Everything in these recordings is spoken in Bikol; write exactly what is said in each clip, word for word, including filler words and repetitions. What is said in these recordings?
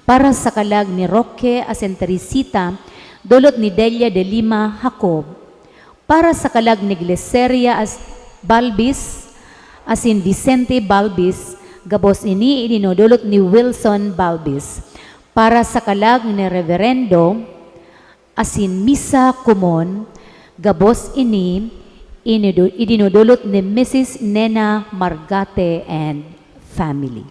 Para sa kalag ni Roque asin Teresita, dulot ni Delia de Lima Jacob. Para sa kalag ni Gliceria as-, Balbis asin Vicente Balbis, gabos ini idinodulot ni Wilson Balbis. Para sa kalag ni Reverendo asin Misa Kumon, gabos ini inido-, idinodulot ni Missus Nena Margate and family.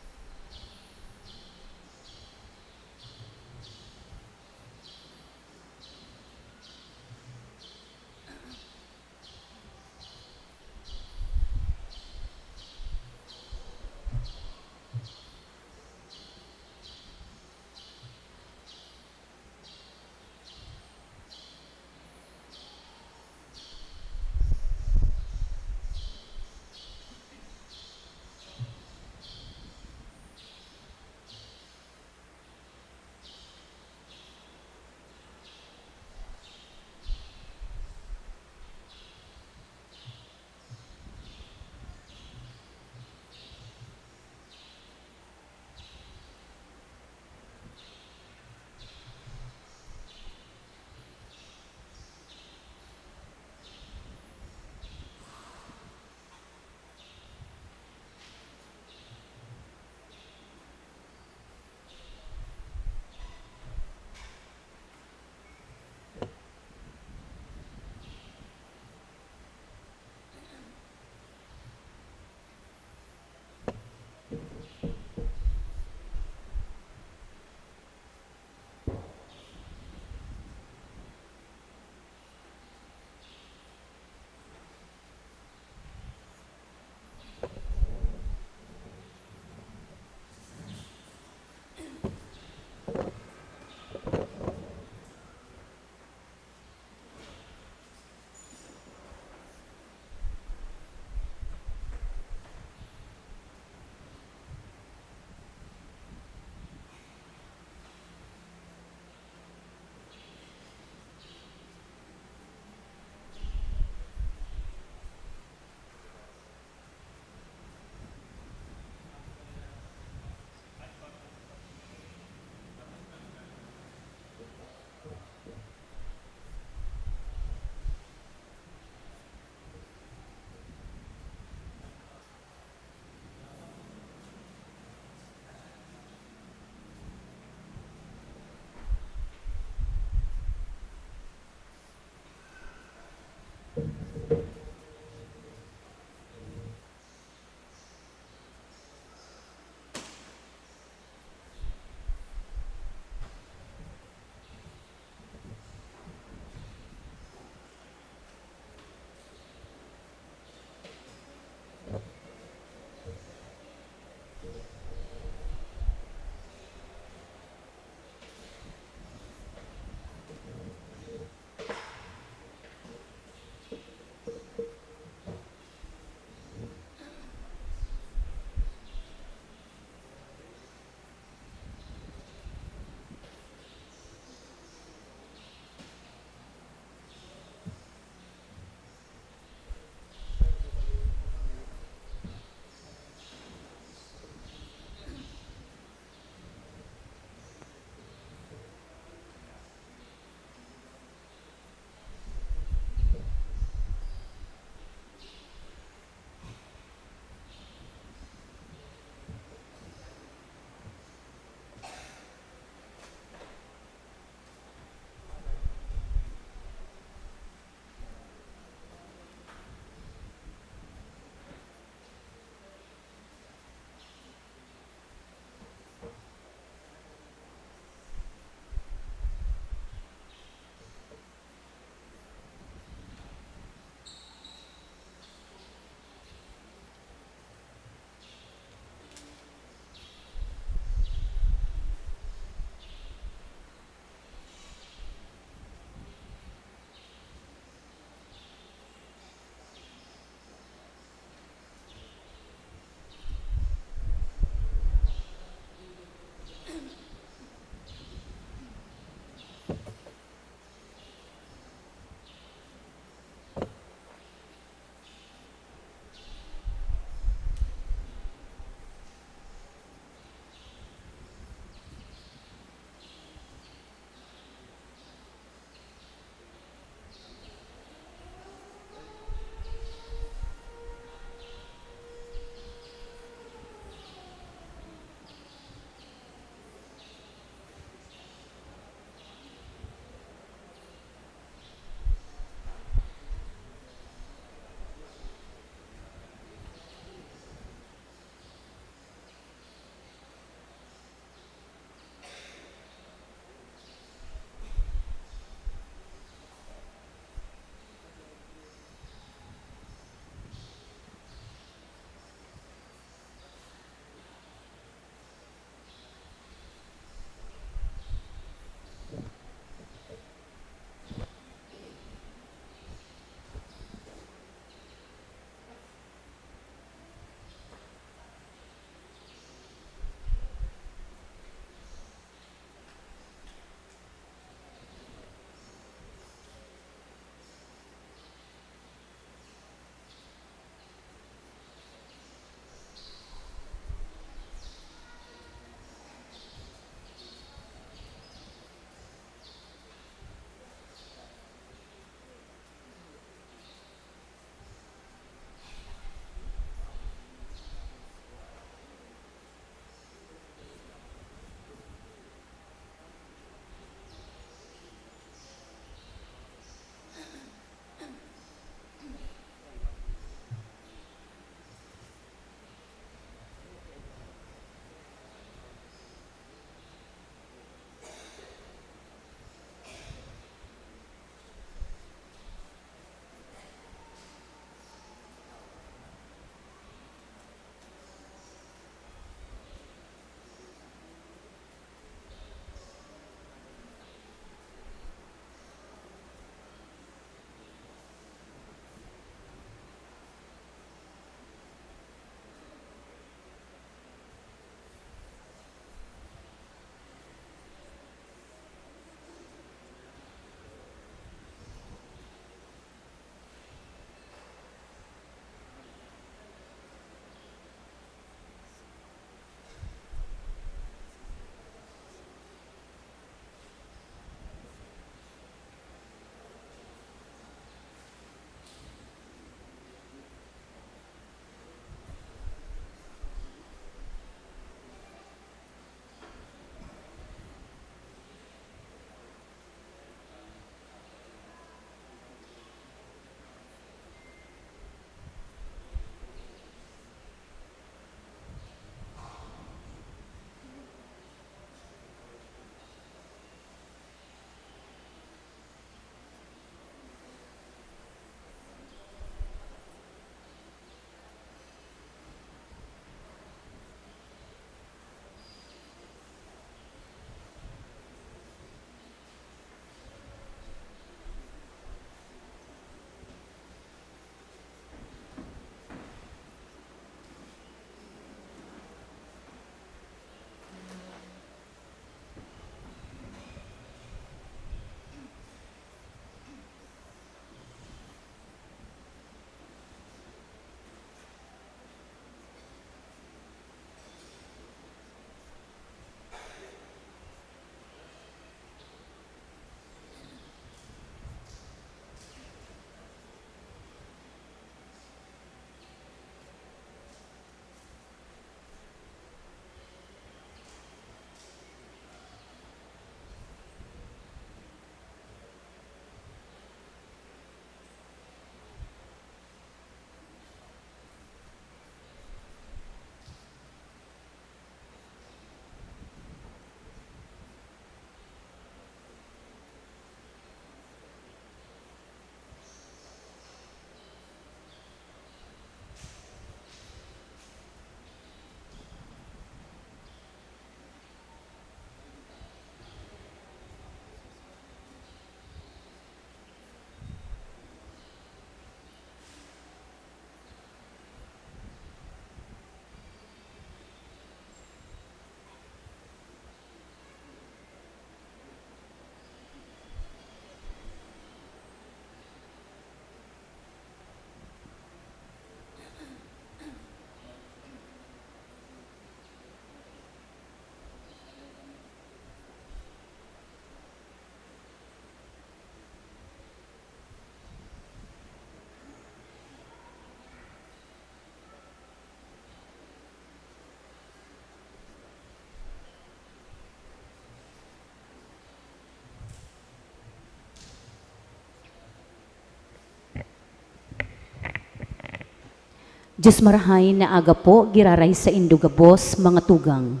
Diyos marahay na aga po, giraray saindo gabos, mga tugang.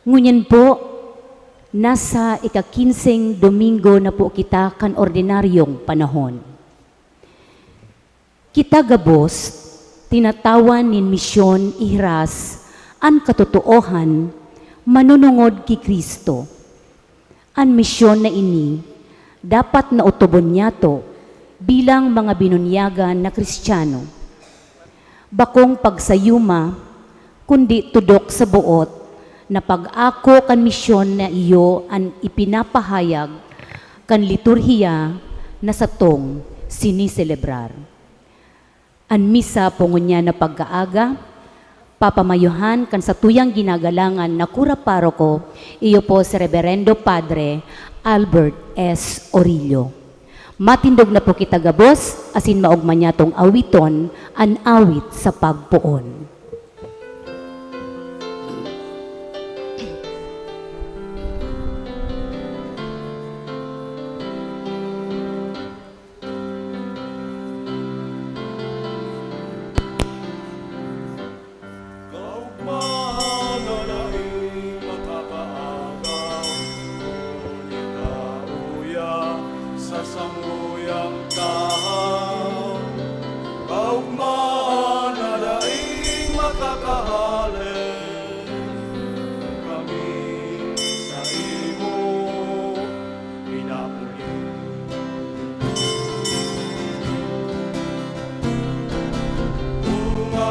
Ngunyan po, nasa ika-kinseng Domingo na po kita kan ordinaryong panahon. Kita gabos, tinatawan nin misyon ihiras an katotoohan manunungod ki Cristo. An misyon na ini dapat na otobon niyato bilang mga binunyagan na Kristiyano. Bakong pagsayuma, kundi tudok sa boot na pag-ako kan misyon na iyo an ipinapahayag kan liturhiya na satong siniselebrar. An misa po ngunyan na pagkaaga, papamayohan kan satuyang ginagalangan na kura paroko, iyo po si Reberendo Padre Albert S. Orillo. Matindog na po kita gabos, asin maogma niyatong awiton an awit sa pagpoon. Kaugmahan na daing makakaagaw, huli ka, uya, sa samuyang tahaw. Kaugmahan na daing makakahale, kami sa imo pinapuli. Bunga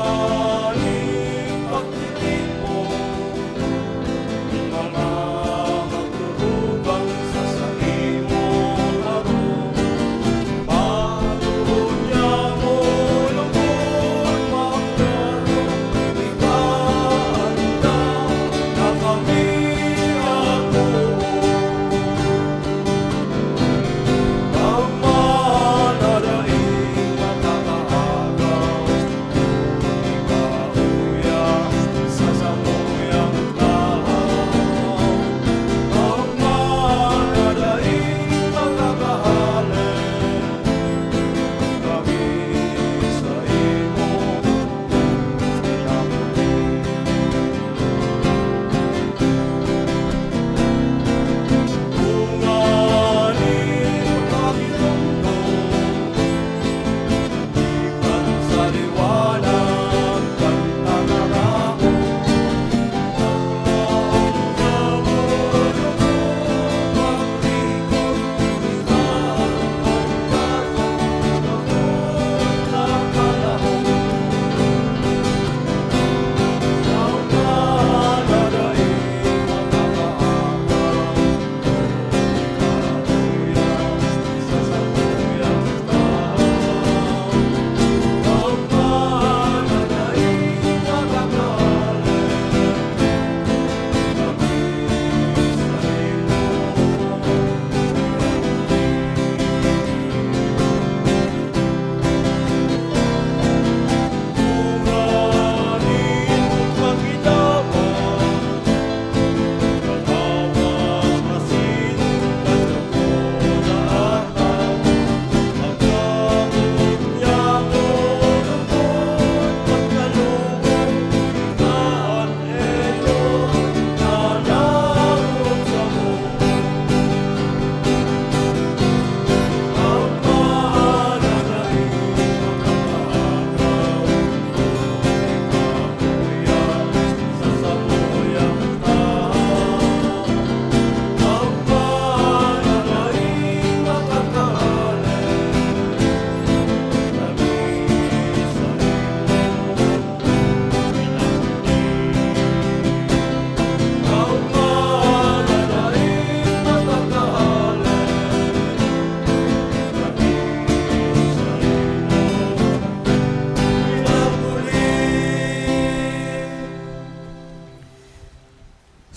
nin pagtitipon, mga magturugang sa saimong harong. Pag-unya mo lungkot magdaro, ikaanda na kami ako.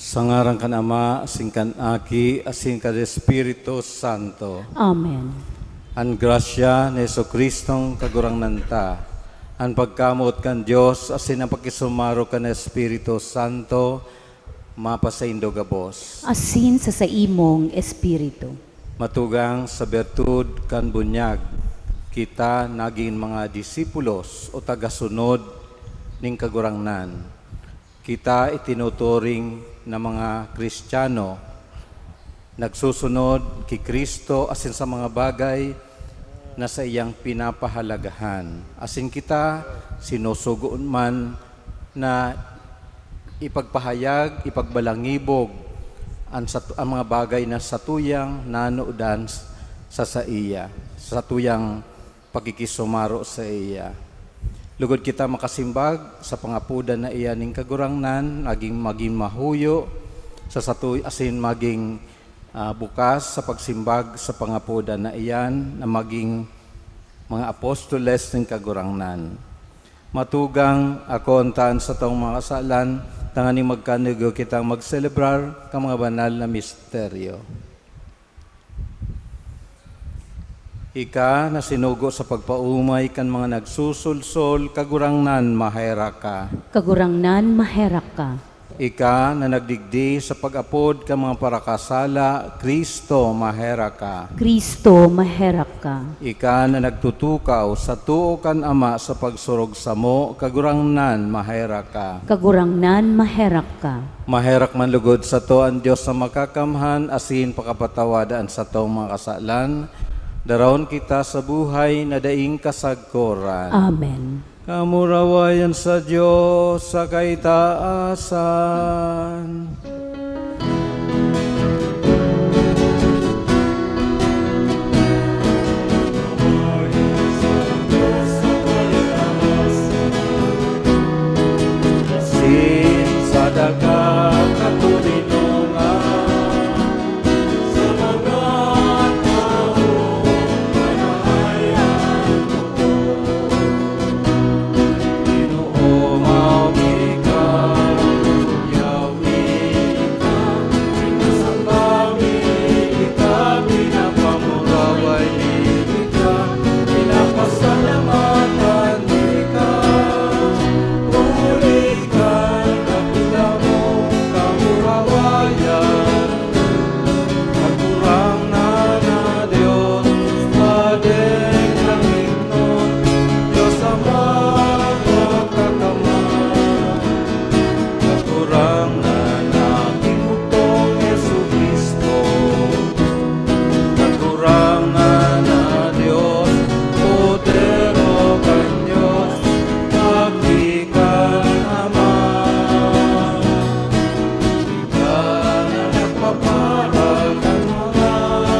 Sa ngaran kan Ama, asin kan Aki, asin kan Espiritu Santo. Amen. An grasya ni Jesu-Cristong Kagurangnan ta, an pagkamoot kan Dios, asin an pakisumaro kan Espiritu Santo, mapasaindo gabos. Asin sa saimong espiritu. Matugang sa bertud kan bunyag. Kita nagin mga disipulos o tagasunod nin Kagurangnan. Kita itinuturing na mga Kristiyano, nagsusunod ki Cristo asin sa mga bagay na saiyang pinapahalagahan. Asin kita sinusugoon man na ipagpahayag, ipagbalangibog an sat-, ang mga bagay na satuyang nanodan s-, sa saiya, sa satuyang pakikisumaro saiya. Lugod kita makasimbag sa pangapodan na iyan nin Kagurangnan, naging magin mahuyo sa satu-, asin maging, ah, bukas sa pagsimbag sa pangapodan na iyan na maging mga apostoles nin Kagurangnan. Matugang, ako antaan satong mga kasalan, tanganing magkanugo kitang magselebrar kan mga banal na misteryo. Ika na sinugo sa pagpaomay kan mga nagsusulsol, Kagurangnan, maherak ka. Kagurangnan, maherak ka. Ika na nagdigdi sa pag-apod kan mga parakasala, Cristo, maherak ka. Cristo, maherak ka. Ika na nagtutukaw sa too kan Ama sa pagsurog samo, Kagurangnan, maherak ka. Kagurangnan, maherak ka. Maherak man lugod sato an Dios na Makakamhan asin pakapatawad an satong mga kasalan. Darawon kita sa buhay na daing kasagkoran. Amen. Kamurawayan sa Dios sa kaitaasan. Asin sa daga katoninongan, sa mga tawo na nahayan ko. Ginoo, maomi ka, yawi ka, pinasamba mi ika, pinapamuraway mi ika, pinapasalamatan mi ika. Huli kan dakula mong kamurawayan, Kagurangnan na Dios, Padeng langitnon, Dios Ama, Makakamhan, Kagurangnan na Aki mong Jesu-Cristo, Kagurangnan na Dios, Kordero kan Dios, Aki kan Ama. Ika na nagpapara kan mga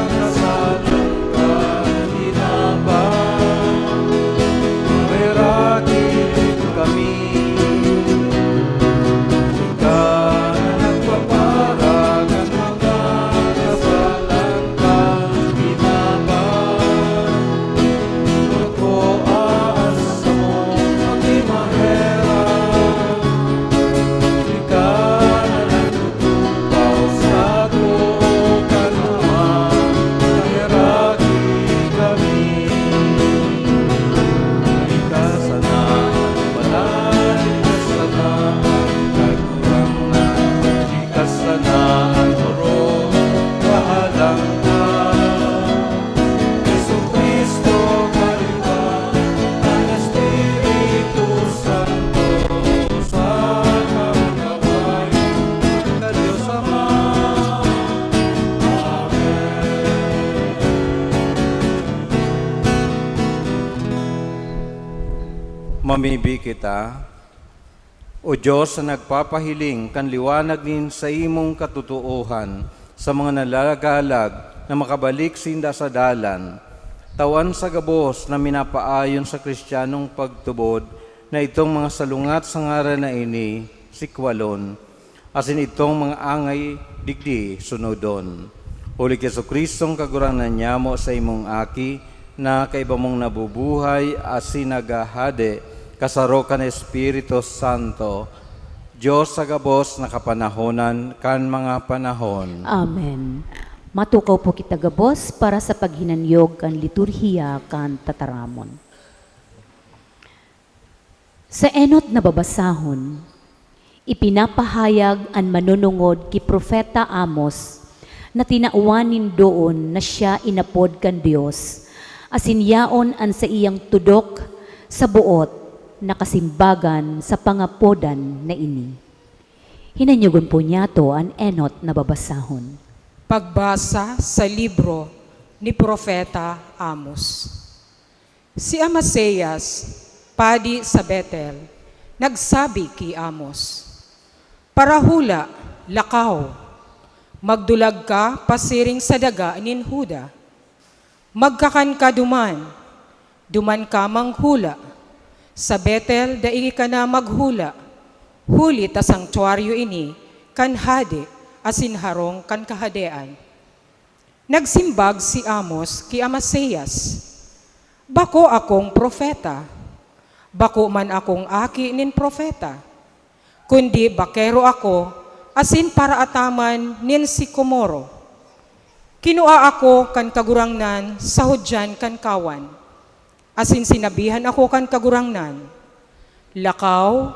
kasalan kan inaban, maheraki kami. Ika na nagpapara kan mga kasalan kan inaban, pagkoa an samong pagkimaherak. Ika na nagtutukaw sa too kan Ama, maheraki kami. Ika sana an banal, ika sana an Kagurangnan, ika sana an orog, kahalang ka. Jesu-Cristo, kaiba an Espiritu Santo sa kamurawayan kan Dios Ama. Amen. Mamibi kita. O Dios na nagpapahiling kan liwanag nin saimong katotoohan sa mga nalagalag na makabalik sinda sa dalan, tawan sa gabos na minapaayon sa Kristiyanong pagtubod na itong mga salungat sa ngaran na ini sikwalon, asin itong mga angay digdi sunodon. Huli ki Jesu-Cristong Kagurangnan nyamo, saimong Aki, na kaiba mong nabubuhay asin naghahade, kasaro kan Espiritu Santo, Dios sa gabos na kapanahonan kan mga panahon. Amen. Matukaw po kita gabos para sa paghinanyog kan liturhiya kan tataramon. Sa enot na babasahon, ipinapahayag an manunungod ki Propeta Amos na tinawan nin doon na siya inapod kan Dios, Asin yaon an saiyang tudok sa boot na kasimbagan sa pangapodan na ini. Hinanyogon po niyato an enot na babasahon. Pagbasa sa libro ni Propeta Amos. Si Amasias, padi sa Betel, nagsabi ki Amos, "Parahula, lakaw, magdulag ka pasiring sa daga nin Juda. Magkakan ka duman, duman ka manghula. Sa Betel dai ka na maghula, huli ta sangtuaryo ini kan hade asin harong kan Kahadean." Nagsimbag si Amos ki Amasias, "Bako akong propeta, bako man akong aki nin propeta, kundi bakero ako asin paraataman nin sikomoro. Kinua ako kan Kagurangnan sa hudyan kan kawan, asin sinabihan ako kan Kagurangnan, 'Lakaw,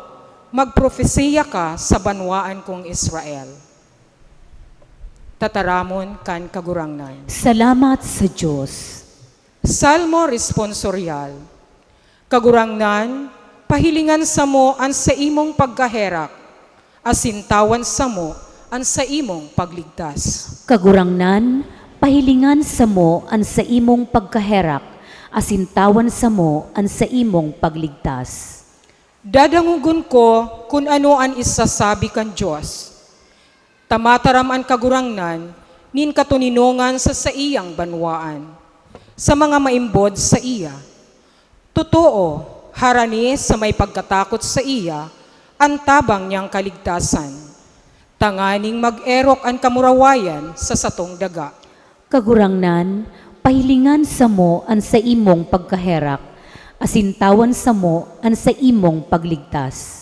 magprofesiya ka sa banwaan kong Israel.'" Tataramon kan Kagurangnan. Salamat sa Dios. Salmo Responsorial. Kagurangnan, pahilingan samo an saimong pagkaherak, asin tawan samo an saimong pagligtas. Kagurangnan, pahilingan samo an saimong pagkaherak, asin tawan samo an saimong pagligtas. Dadangogon ko kun ano an isasabi kan Dios. Ta mataram an Kagurangnan nin katoninongan sa saiyang banwaan, sa mga maimbod saiya. Totoo, harani sa may pagkatakot saiya an tabang niyang kaligtasan, tanganing mag-erok an kamurawayan sa satong daga. Kagurangnan, pahilingan samo an saimong pagkaherak, asin tawan samo an saimong pagligtas.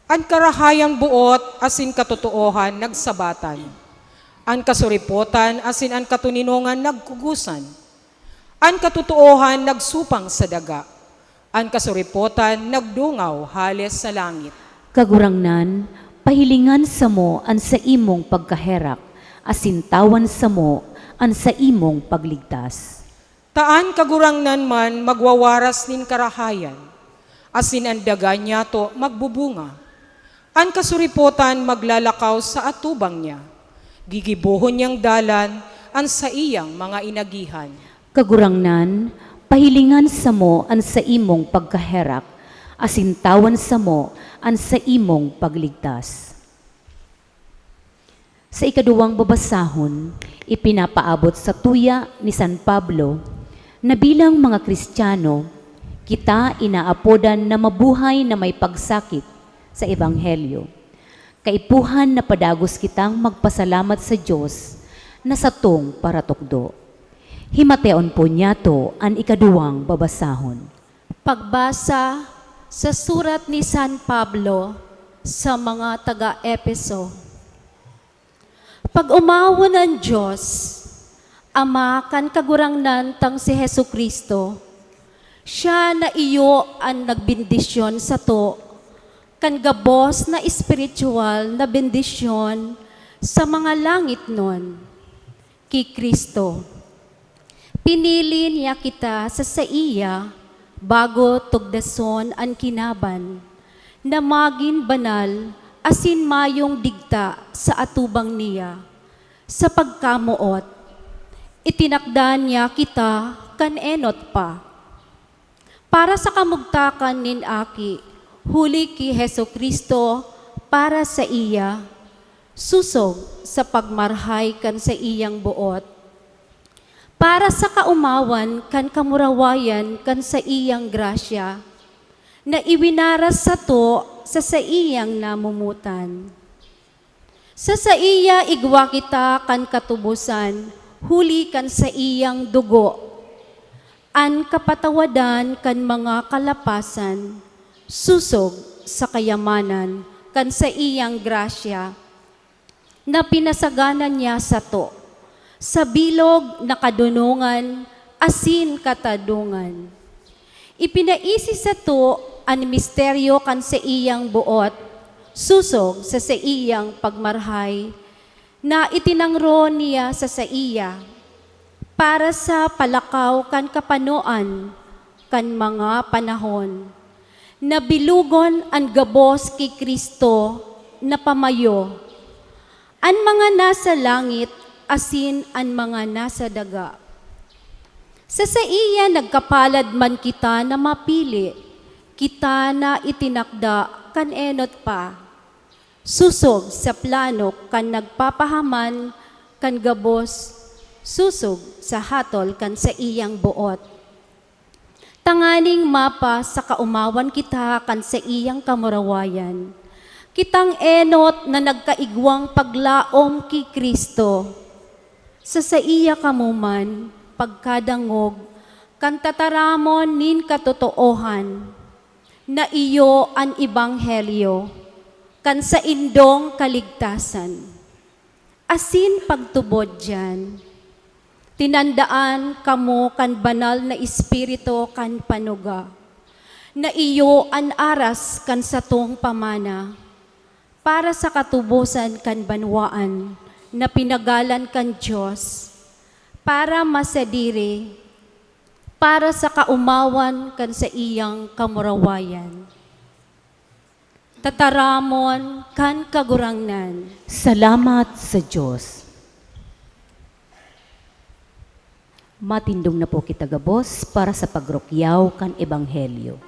An karahayang boot asin katotoohan nagsabatan. An kasuripotan asin an katoninongan nagkugosan. An katotoohan nagsupang sa daga. An kasuripotan nagdungaw hale sa langit. Kagurangnan, pahilingan samo an saimong pagkaherak, asin tawan samo an saimong pagligtas. Ta an Kagurangnan man magwawaras nin karahayan, asin an daga niyato magbubunga. An kasuripotan maglalakaw sa atubang niya, gigibohon niyang dalan an saiyang mga inagihan. Kagurangnan, pahilingan samo an saimong pagkaherak, asin tawan samo an saimong pagligtas. Sa ikaduwang babasahon, ipinapaabot sa tuya ni San Pablo na bilang mga Kristiyano, kita inaapodan na mabuhay na may pagsakit sa Ebanghelyo. Kaipuhan na padagos kitang magpasalamat sa Dios na satong paratukdo. Himateon po niyato an ikaduwang babasahon. Pagbasa sa surat ni San Pablo sa mga taga-Efeso. Pag-omawon an Dios, Ama kan Kagurangnan tang si Jesu-Cristo, siya na iyo an nagbendisyon sato kan gabos na espirituwal na bendisyon sa mga langitnon, ki Cristo. Pinili niya kita sa saiya bago tugdason an kinaban, na magin banal asin mayong digta sa atubang niya. Sa pagkamoot, itinakda niya kita kan enot pa. Para sa kamugtakan nin Aki, huli ki Jesu-Cristo, para saiya, sosog sa pagmarhay kan saiyang boot, para sa kaomawan kan kamurawayan kan saiyang grasya, na iwinaras sato sa saiyang namomotan. Sa saiya igwa kita kan katubosan, huli kan saiyang dugo, an kapatawadan kan mga kalapasan, sosog sa kayamanan kan saiyang grasya, na pinasagana niya sato, sa bilog na kadonongan asin katadongan. Ipinaisi sato an misteryo kan saiyang boot, sosog sa saiyang pagmarhay, na itinangro niya sa saiya, Para sa palakaw kan kapanoan kan mga panahon, nabilogon an gabos ki Cristo na pamayo, an mga nasa langit asin an mga nasa daga. Sa saiya nagkapalad man kita na mapili, kita na itinakda kan enot pa, sosog sa plano kan Nagpapahaman kan gabos, sosog sa hatol kan saiyang boot, tanganing mapa sa kaomawan kita kan saiyang kamurawayan. Kitang enot na nagkaigwang paglaom ki Cristo, sa saiya kamo man pagkadangog kan tataramon nin katotoohan, na iyo an ebanghelyo kan saindong kaligtasan. Asin pagtubod diyan, tinandaan kamo kan Banal na Espiritu kan panuga, na iyo an aras kan satong pamana, para sa katubosan kan banwaan na pinagalan kan Dios, para masadiri, para sa kaomawan kan saiyang kamurawayan. Tataramon kan Kagurangnan. Salamat sa Dios. Matindog na po kita gabos para sa pagrukyaw kan Ebanghelyo.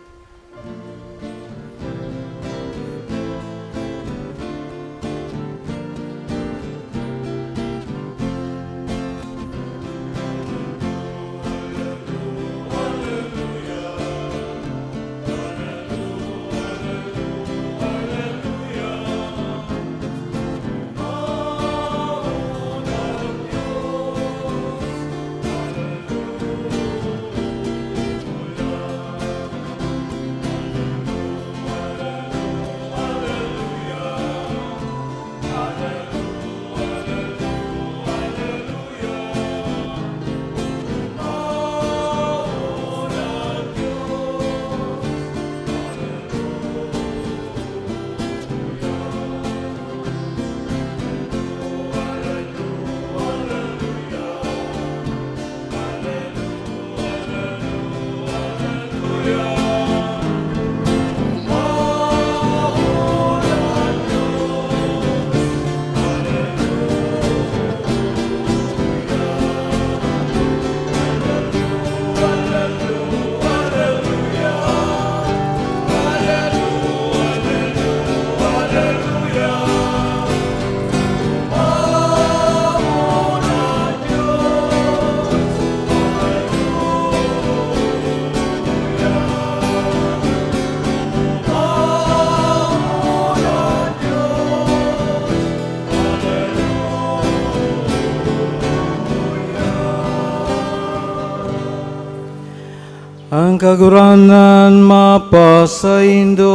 An Kagurangnan mapasaindo.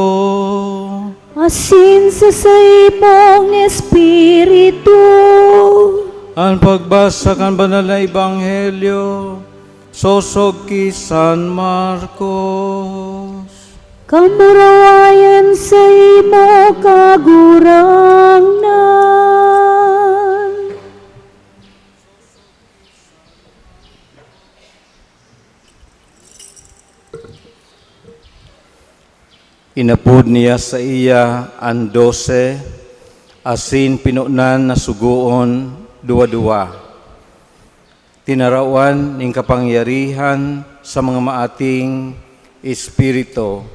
Asin sa saimong espiritu. An pagbasa kan Banal na Ebanghelyo sosog ki San Marcos. Kamurawayan saimo, Kagurangnan. Inapod niya saiya an dose, asin pinonan na sugoon duwa-duwa. Tinarawan nin kapangyarihan sa mga maating espiritu.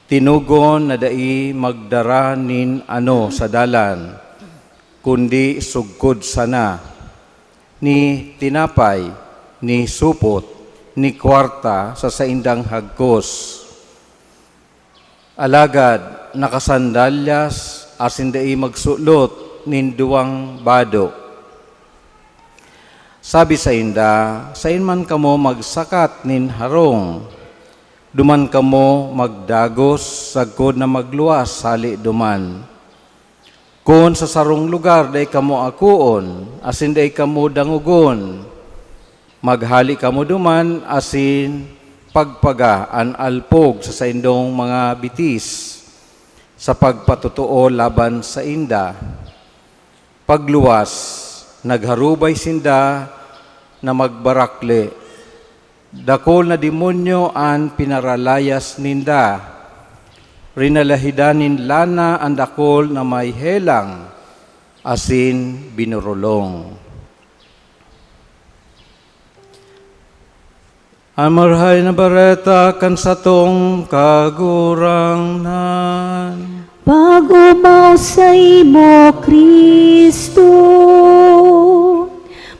Tinugon na dai magdara nin ano sa dalan, kundi sugkod sana, ni tinapay, ni supot, ni kwarta sa saindang hagkos. Alagad nakasandalyas asin dai magsulot nin duwang bado. Sabi sainda, "Saen man kamo magsakat nin harong? Duman kamo magdagos sagkod na magluwas hale duman. Kun sa sarong lugar dai kamo akoon asin dai kamo dangogon, maghale kamo duman asin pagpaga an alpog sa saindong mga bitis sa pagpatotoo laban sainda." Pagluwas, nagharubay sinda na magbarakle. Dakul na demonyo an pinaralayas ninda. Rinalahidan nin lana an dakul na may helang asin binorolong. An Marahay na Bareta kan satong Kagurangnan. Pag-omaw saimo, Cristo.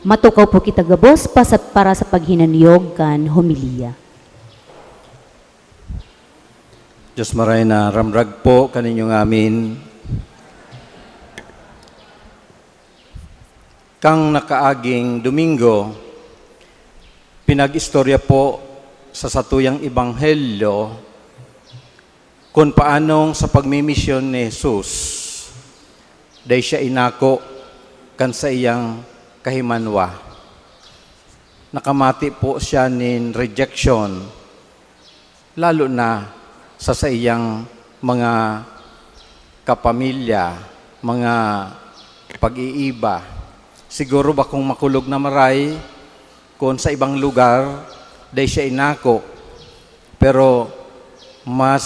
Matukaw po kita gabos pa sa, para sa paghinanyog kan homilya. Diyos Marahay na ramrag po kaninyo ngamin. Kang nakaaging Domingo, pinag-istorya po sa satuyang ebanghelyo kun paanong sa pagmimisyon ni Jesus, dai siya inako kan saiyang kahimanwa. Nakamati po siya nin rejection, lalo na sa saiyang mga kapamilya, mga pag-iiba. Siguro bakong makulog na maray kun sa ibang lugar, dai siya inako. Pero mas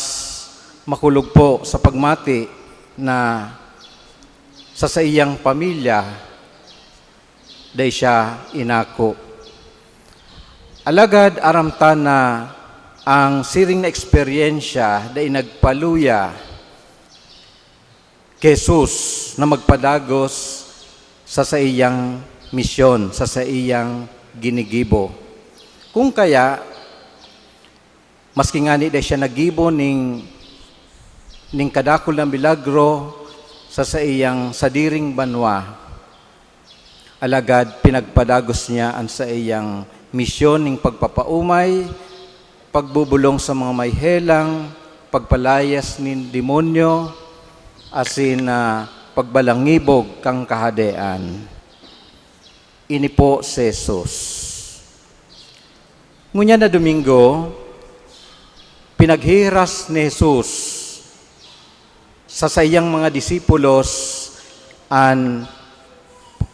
makulog po sa pagmati na sa saiyang pamilya, dai siya inako. Alagad aram ta na ang siring na eksperyensya dai nagpaluya ki Jesus na magpadagos sa saiyang misyon, sa saiyang ginigibo. Kung kaya, maski ngani dai siya naggibo ning, ning kadakul na milagro sa saiyang sadiring banwa, alagad pinagpadagos niya an saiyang misyon ning pagpapaomay, pagbubolong sa mga may helang, pagpalayas nin demonyo, asin, ah, pagbalangibog kan Kahadean. Ini po si Jesus. Ngunyan na Domingo, pinaghihiras ni Jesus sa saiyang mga disipulos an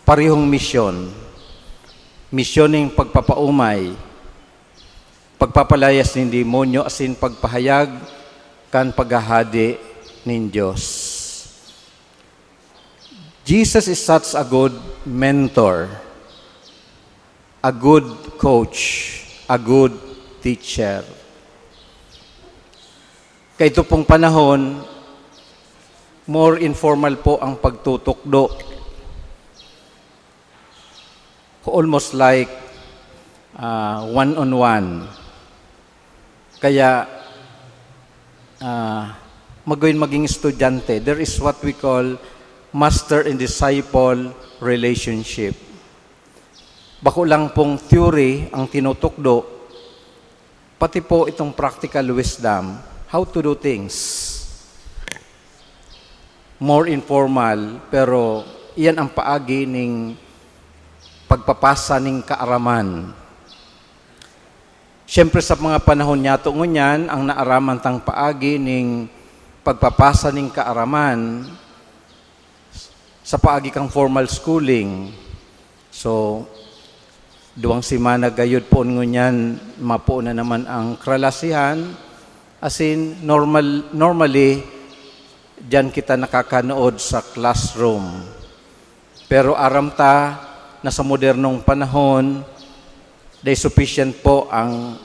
parehong misyon, misyon nin pagpapaomay, pagpapalayas nin demonyo asin pagpahayag kan paghahade nin Dios. Jesus is such a good mentor, a good coach, a good teacher. Kaito pong panahon, more informal po ang pagtutukdo. Almost like, ah, one-on-one. Kaya, ah, maguin maging estudyante, there is what we call master and disciple relationship. Bako lang pong theory ang tinutukdo, pati po itong practical wisdom, how to do things. More informal, pero iyan ang paagi ning pagpapasa ning kaaraman. Siyempre, sa mga panahon niyato ngunyan, ang naaraman tang paagi ning pagpapasa ning kaaraman sa paagi kan formal schooling. So, duwang semana gayod poon ngunyan, mapoon na naman ang kralasihan. As in, normal, normally, diyan kita nakakanood sa classroom. Pero aram ta na sa modernong panahon, dai sufficient po ang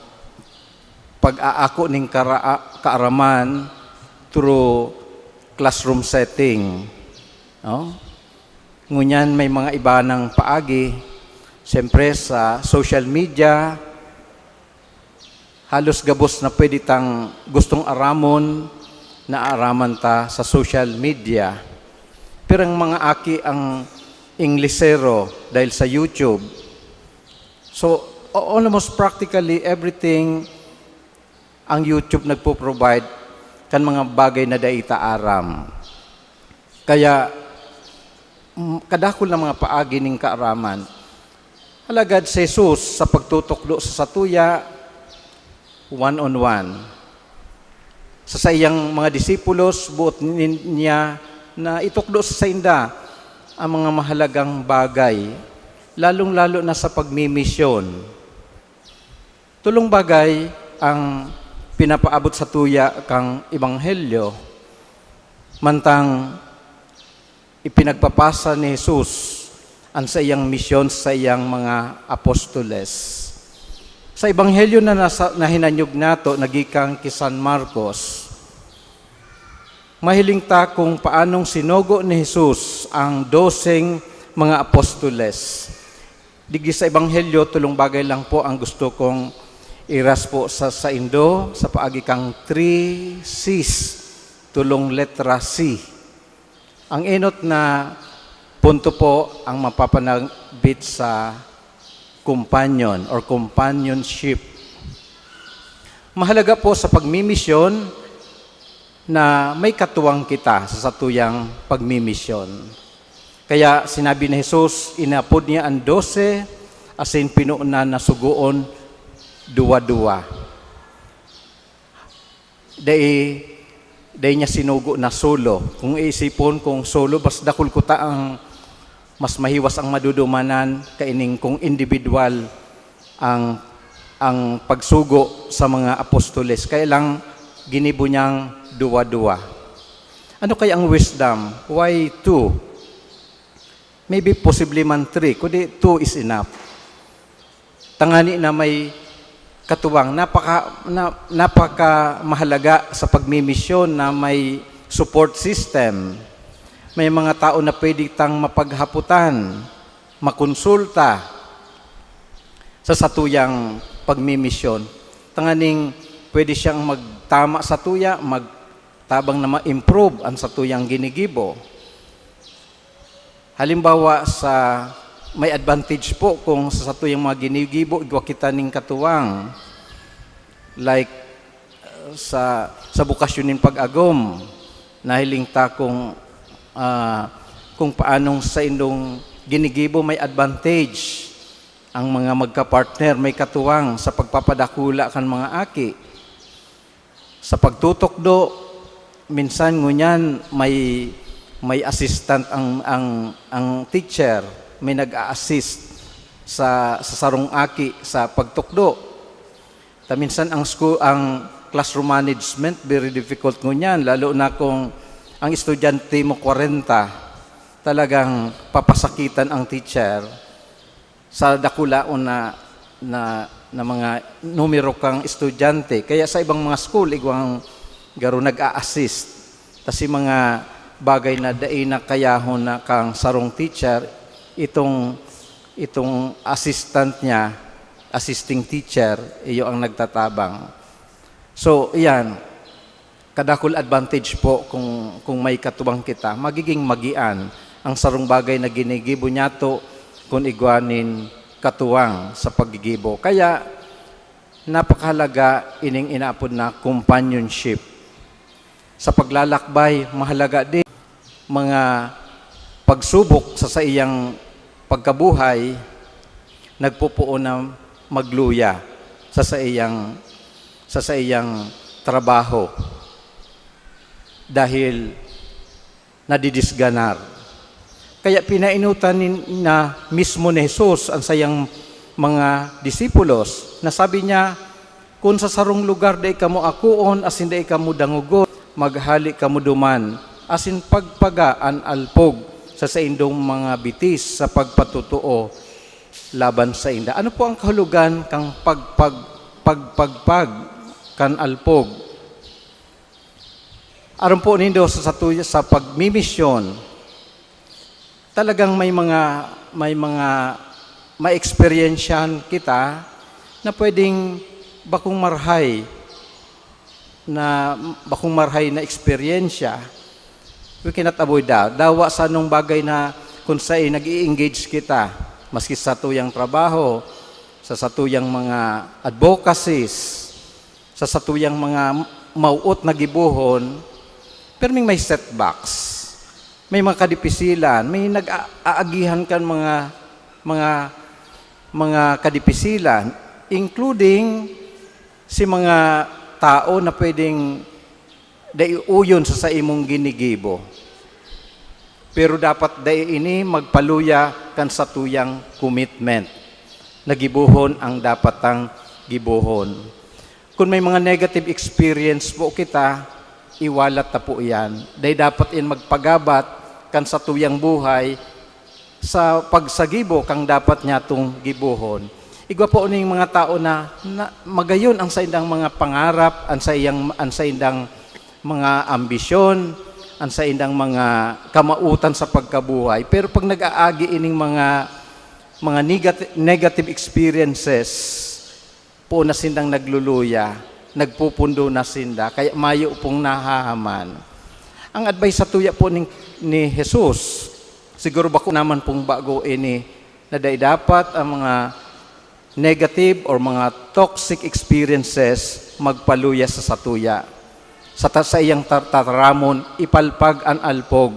pag-aako ning karaa-, kaaraman through classroom setting, no? Ngunyan may mga iba nang paagi. Siyempre, sa social media, halos gabos na pwede tang gustong aramon, naaaraman ta sa social media. Pero ang mga aki ang Inglesero dahil sa YouTube. So, a-, almost practically everything ang YouTube nagpo-provide kan mga bagay na dai ta aram. Kaya, mm, kadakul na mga paagi ning kaaraman. Alagad si Jesus sa pagtutukdo sa satuya, one-on-one. Sa saiyang mga disipulos, boot nin-, niya na itukdo sa sainda ang mga mahalagang bagay. lalong-lalo na sa pagmimisyon. Tolong bagay ang pinapaabot sa tuya kang ebanghelyo, mantang ipinagpapasa ni Jesus an saiyang misyon sa saiyang mga apostoles. Sa ebanghelyo na nasa, na hinanyog nato na gikan ki San Marcos, mahiling ta kung paanong sinugo ni Jesus ang doseng mga apostoles. Digdi sa ebanghelyo, tolong bagay lang po ang gusto kong iras po sa saindo sa paagi kang three C's, tolong letra C. Ang enot na punto po ang mapapanabit sa companion or companionship. Mahalaga po sa pagmimisyon na may katuwang kita sa satuyang pagmimisyon. Kaya sinabi ni Jesus, inapod niya an dose asin pinoon na sugoon duwa-duwa. Dai, dai niya sinugo na solo. Kung iisipon kung solo, mas dakul kuta ang, mas mahiwas ang madudumanan kaining kung individual ang, ang pagsugo sa mga apostoles. Kaya lang, ginibo niyang duwa-duwa. Ano kaya ang wisdom? Why two? Maybe posible man three, kundi two is enough. Tangani na may katuwang, napaka, na, napakamahalaga sa pagmimisyon na may support system. May mga tao na pwede tang mapaghapotan, makonsulta sa satuyang pagmimisyon. Tanganing pwede siyang magtama sa tuya, magtabang na ma-improve ang satuyang ginigibo. Halimbawa, sa may advantage po kung sa satuyang mga ginigibo, igwa kita ning katuwang. Like, uh, sa, sa bukasyon nin pag-agom, nahiling ta kung, ah, kung paanong sa indong ginigibo may advantage ang mga magka-partner, may katuwang sa pagpapadakula kan mga aki. Sa pagtutukdo, minsan ngunyan may, may assistant ang, ang, ang teacher, may nag-a-assist sa, sa sarong aki sa pagtukdo. Ta minsan ang school, ang classroom management, very difficult ngunyan, lalo na kung ang estudyante mo kwarenta, talagang papasakitan ang teacher sa dakulaon na, na, na mga numero kang estudyante. Kaya sa ibang mga school, igwang garo nag-a-assist. Ta si mga bagay na dai na kayahon na kang sarong teacher, itong, itong assistant niya, assisting teacher, iyo ang nagtatabang. So, iyan, kadakul advantage po kung, kung may katuwang kita. Magiging magian ang sarong bagay na ginigibo niyato kun igwa nin katuwang sa paggigibo. Kaya, napakahalaga ining inaapod na companionship. Sa paglalakbay, mahalaga din mga pagsubok sa saiyang pagkabuhay, nagpopoon na magluya sa saiyang, sa saiyang trabaho dahil nadidisganar. Kaya pinaenotan nin-, na mismo ni Jesus ang sayang mga disipulos na sabi niya, "Kun sa sarong lugar dai kamo akoon asin dai kamo dangogon, maghale kamo duman asin pagpaga an alpog sa saindong mga bitis sa pagpatotoo laban sainda." Ano po ang kahulogan kan pagpag-, pagpagpag kan alpog? Aram po nindo sa, sa, sa pagmimisyon, talagang may mga, may mga maeksperiensyahan kita na pwedeng bakong marhay na, bakong marhay na eksperyensya. We cannot avoid that. Dawa sa anong bagay na kung saan nag-i-engage kita, maski sa tuyang trabaho, sa satuyang mga advocacies, sa satuyang mga mawot na gibohon, perming may setbacks, may mga kadipisilan, may nag-aagihan kan mga, mga, mga kadipisilan, including si mga tao na pwedeng daiuyon sa saimong ginigibo. Pero dapat dai ini magpaluya kan satuyang commitment na gibohon ang dapat tang gibohon. Kun may mga negative experience po kita, iwalat ta po iyan. Dai dapat iyan magpagabat kan satuyang buhay sa pagsagibo kang dapat nyatong gibohon. Igwa po ning mga tao na, na magayon ang saindang mga pangarap, ang saiyang, ang saindang mga ambisyon, ang saindang mga kamautan sa pagkabuhay. Pero pag nag-aagi ining mga, mga negati-, negative experiences, poon na sindang nagluluya, nagpupundo na sinda, kaya mayo pong nahahaman. Ang advice sa tuya po ni, ni Jesus, siguro bako naman pong bago ini, na dai dapat ang mga negative or mga toxic experiences magpaluya sa satuya. Sa ta-, sa iyang tar-, tataramon, ipalpag an alpog.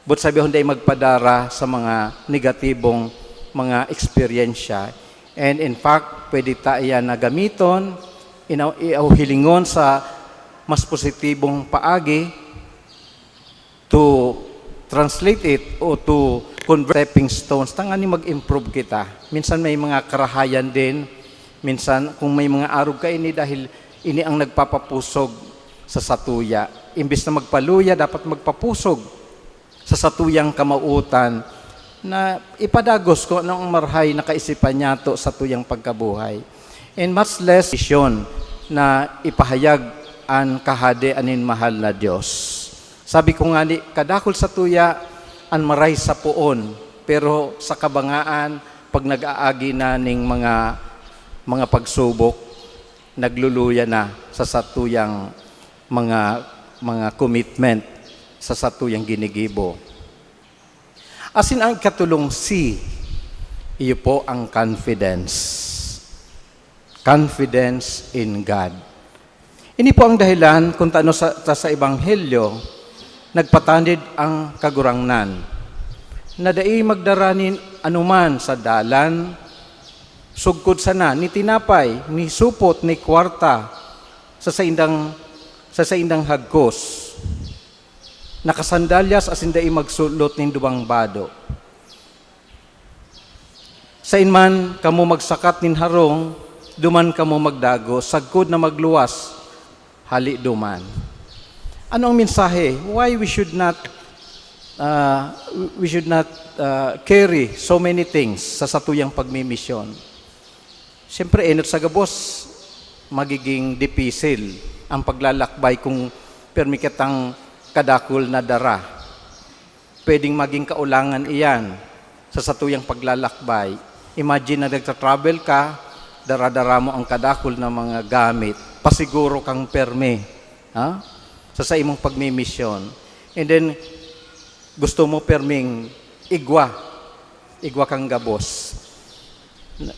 But sabihon, dai magpadara sa mga negatibong mga eksperyensya. And in fact, pwede ta iyan na gamiton, inaw-, iauhilingon sa mas positibong paagi to translate it o to convert stepping stones tanganing mag-improve kita. Minsan may mga karahayan din. Minsan, kung may mga arog ka, ini dahil ini ang nagpapapusog sa satuya. Imbis na magpaluya, dapat magpapusog sa satuyang kamautan na ipadagos kung ano ang marahay na kaisipan niyato sa tuyang pagkabuhay. And much less vision na ipahayag an kahade anin mahal na Dios. Sabi ko ngani, kadakul sa tuya an maray sa poon, pero sa kabangaan, pag nag-aagi na ning mga, mga pagsubok, nagluluya na sa satuyang mga, mga commitment, sa satuyang ginigibo. Asin ang ikatulong C, iyo po ang confidence. Confidence in God. Ini po ang dahilan kung tano sa, sa, sa Ebanghelyo, nagpatanid ang Kagurangnan, na dai magdara nin anuman sa dalan, sugkod sana ni tinapay, ni supot, ni kwarta, sa saindang, sa saindang hagkos. Nakasandalyas asin dai magsulot nin duwang bado. Sain man kamo magsakat nin harong, duman kamo magdagos, sagkod na magluwas, hali duman. Ano ang mensahe? Why we should not, ah, we should not, ah, carry so many things sa satuyang pagmimisyon? Siyempre, enot sa gabos, magiging dipisil ang paglalakbay kung permi kitang kadakul na dara. Pwedeng maging kaulangan iyan sa satuyang paglalakbay. Imagine na nagta-travel ka, dara-dara mo ang kadakul na mga gamit, pasiguro kang permi, ha? Sa, sa imong pagmimisyon. And then, gusto mo perming igwa, igwa kang gabos.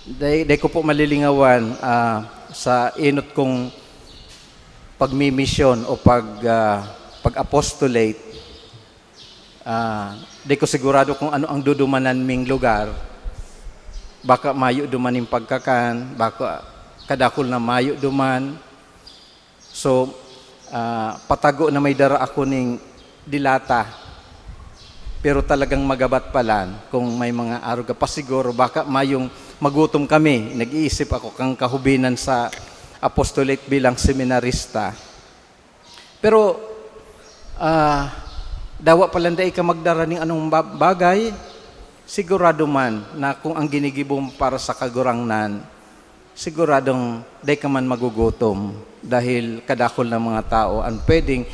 Dai, dai ko po malilingawan, ah, sa enot kong pagmimisyon o pag, ah, pag-apostolate. Ah, di ko sigurado kung ano ang dudumanan ming lugar. Baka mayo duman ning pagkakan, baka kadakul na mayo duman. So, ah, patago na may dara ako ning dilata. Pero talagang magabat palan kung may mga arog ka. Pasiguro, baka mayong magutom kami. Nag-iisip ako kang kahubinan sa apostolate bilang seminarista. Pero, ah, dawa palan dai ka magdara ning anong ba-, bagay, sigurado man na kung ang ginigibo mo para sa Kagurangnan, siguradong dai ka man magugutom dahil kadakul na mga tao ang pwedeng,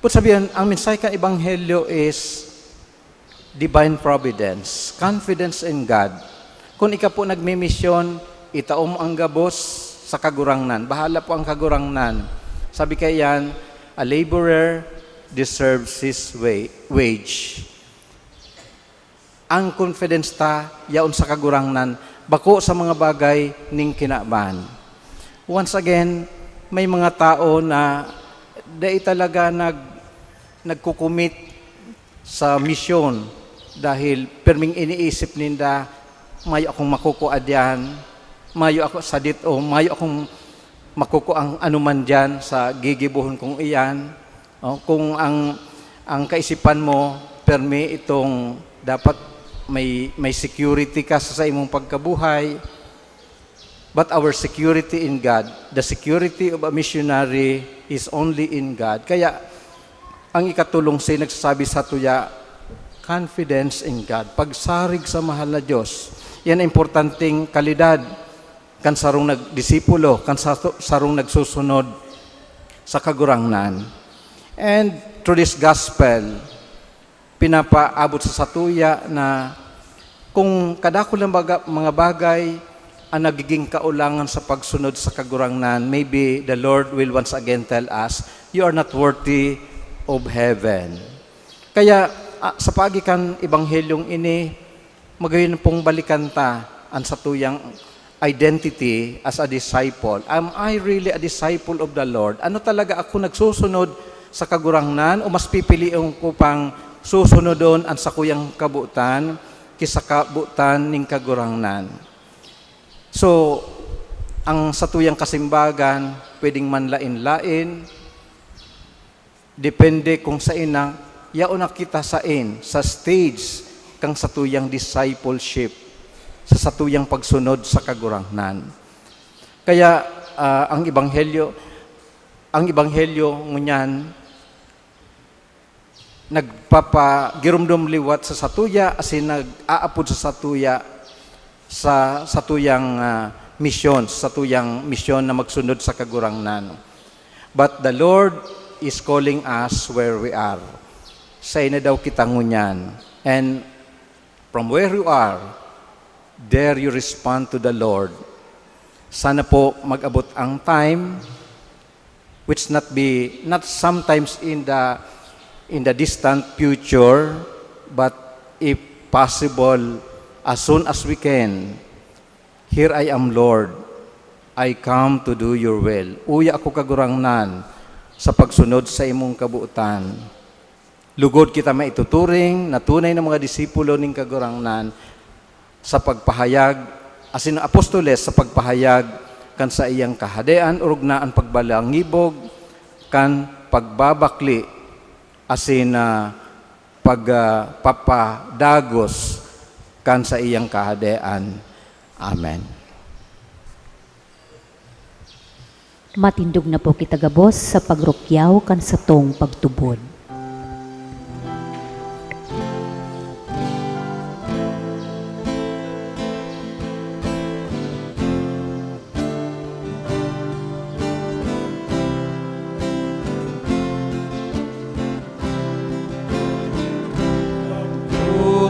but sabihan, ang mensahe kan Ebanghelyo is divine providence, confidence in God. Kun ika po nagmimisyon, itao mo ang gabos sa Kagurangnan. Bahala po ang Kagurangnan. Sabi kaiyan, "A laborer deserves his wa-, wage." Ang confidence ta yaon sa Kagurangnan, bako sa mga bagay ning kinaban. Once again, may mga tao na dai talaga nag-, nagko-commit sa misyon dahil perming iniisip ninda, "Mayo akong makukua diyan, mayo ako sa dit-, o mayo akong makukuang anuman diyan sa gigibohon kong iyan." O, kung ang, ang kaisipan mo, Permi itong dapat may, may security ka sa, sa imong pagkabuhay. But our security in God, the security of a missionary is only in God. Kaya, ang ikatolong C nagsasabi sa tuya, confidence in God. Pagsarig sa mahal na Diyos. Yan ang importanteng kalidad kan sarong nagdisipulo, kan sa-, sarong nagsusunod sa Kagurangnan. And through this gospel, pinapaabot sa satuya na kung kadakul na baga-, mga bagay ang nagiging kaulangan sa pagsunod sa Kagurangnan, maybe the Lord will once again tell us, "You are not worthy of heaven." Kaya, ah, sa paagi kan Ebanghelyong ini, magayon pong balikan ta an satuyang identity as a disciple. Am I really a disciple of the Lord? Ano talaga ako nagsusunod sa Kagurangnan o mas pipilion ko pang susunodon an sakuyang kabotan ki sa kabotan nin Kagurangnan? So, ang satuyang kasimbagan pwedeng manlaen-laen, depende kung saen na, yaon na kita saen sa stage kan satuyang discipleship, sa satuyang pagsunod sa Kagurangnan. Kaya, ah, ang ebanghelyo, ang ebanghelyo ngunyan nagpapagiromdom liwat sa satuya, asin nag-aapod sa satuya sa satuyang, ah, misyon, sa satuyang misyon na magsunod sa Kagurangnan. But the Lord is calling us where we are. Saen na daw kita ngunyan. And from where you are, there you respond to the Lord. Sana po mag-abot ang time, which not be, not sometimes in the, in the distant future, but if possible, as soon as we can, "Here I am, Lord. I come to do your will." Uya ako, Kagurangnan, sa pagsunod sa imong kabotan. Lugod kita maituturing na tunay na mga disipulo nin Kagurangnan sa pagpahayag, asin apostoles sa pagpahayag kan saiyang Kahadean, orog na an pagbalangibog kan pagbabakle asin, ah, pag, ah, papadagos kan saiyang Kahadean. Amen. Matindog na po kita gabos sa pagrukyaw kan satong pagtubod.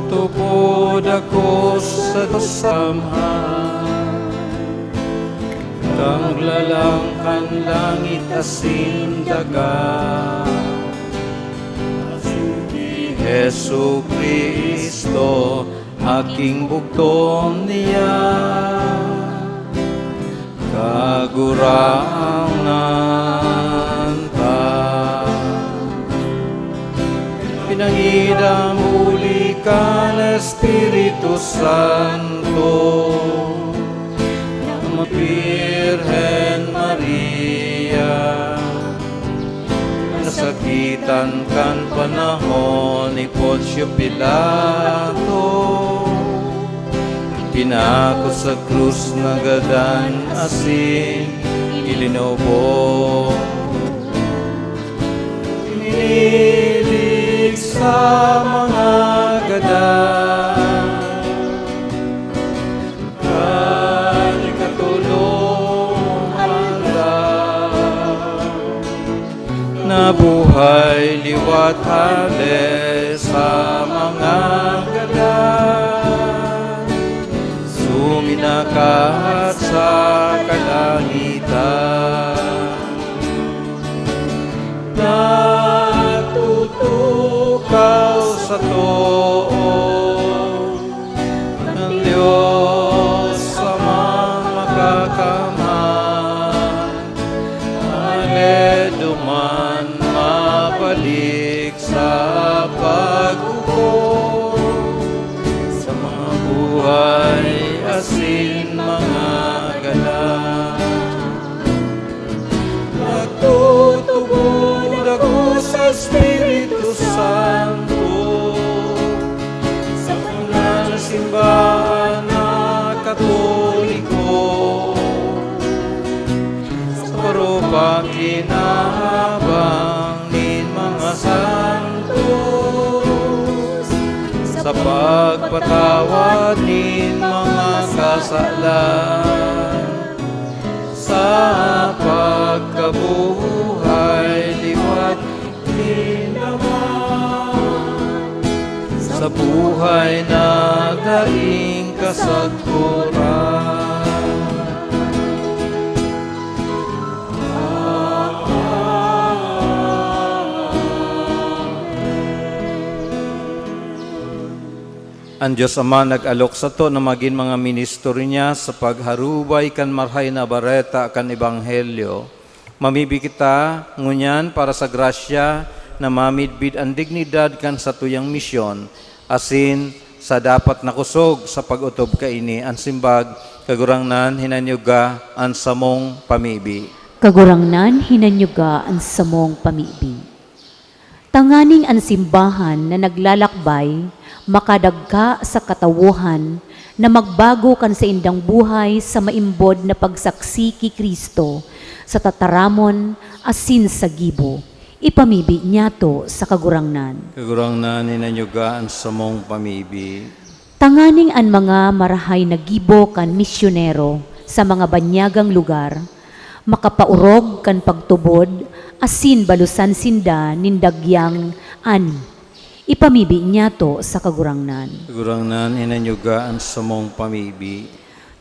Tutupod ako sa Dios Amahan, tanglalang kan langit asin daga. Asin ki Jesu-Cristo, aking bugton niya. Kagurangnan ta. Pinangidam huli kan Espiritu Santo, na Birhen Maria, nasakitan kan panahon ni Poncio Pilato, pinako sa krus, nagadan asin ilinobo. Hinilig sa mga gadan, kan ikatolong aldaw, nabuhay liwat hale sa mga gadan, suminakat sa kalangitan. Nagtutukaw sa too kan Dios Amang Makakamhan, hale duman mabalik sa paghukom sa mga buhay asin mga gadan. Simbahan na Katoliko, sa parupang kinahabang nin mga santos, sa pagpatawad nin mga kasalan, sa pagkabuhay liwat nin laman, sa buhay na daing kasagkoran. An Dios Ama nag-alok sato na magin mga ministro niya sa pagharubay kan Marahay na Bareta kan Ebanghelyo. Mamibi kita ngunyan para sa grasya na mamidbid an dignidad kan satuyang misyon, asin sa dapat na kosog sa pag-otob kaini. An simbag, Kagurangnan, hinanyuga an samong pamibi. Kagurangnan, hinanyuga an samong pamibi. Tanganing an simbahan na naglalakbay makadagka sa katawohan na magbago kan saindang buhay sa maimbod na pagsaksi ki Cristo sa tataramon asin sa gibo. Ipamibi niyato sa Kagurangnan. Kagurangnan, hinanyuga an samong pamibi. Tanganing an mga marahay na gibo kan misyonero sa mga banyagang lugar makapaorog kan pagtubod asin balosan sinda nin dagyang ani. Ipamibi niyato sa Kagurangnan. Kagurangnan, hinanyuga an samong pamibi.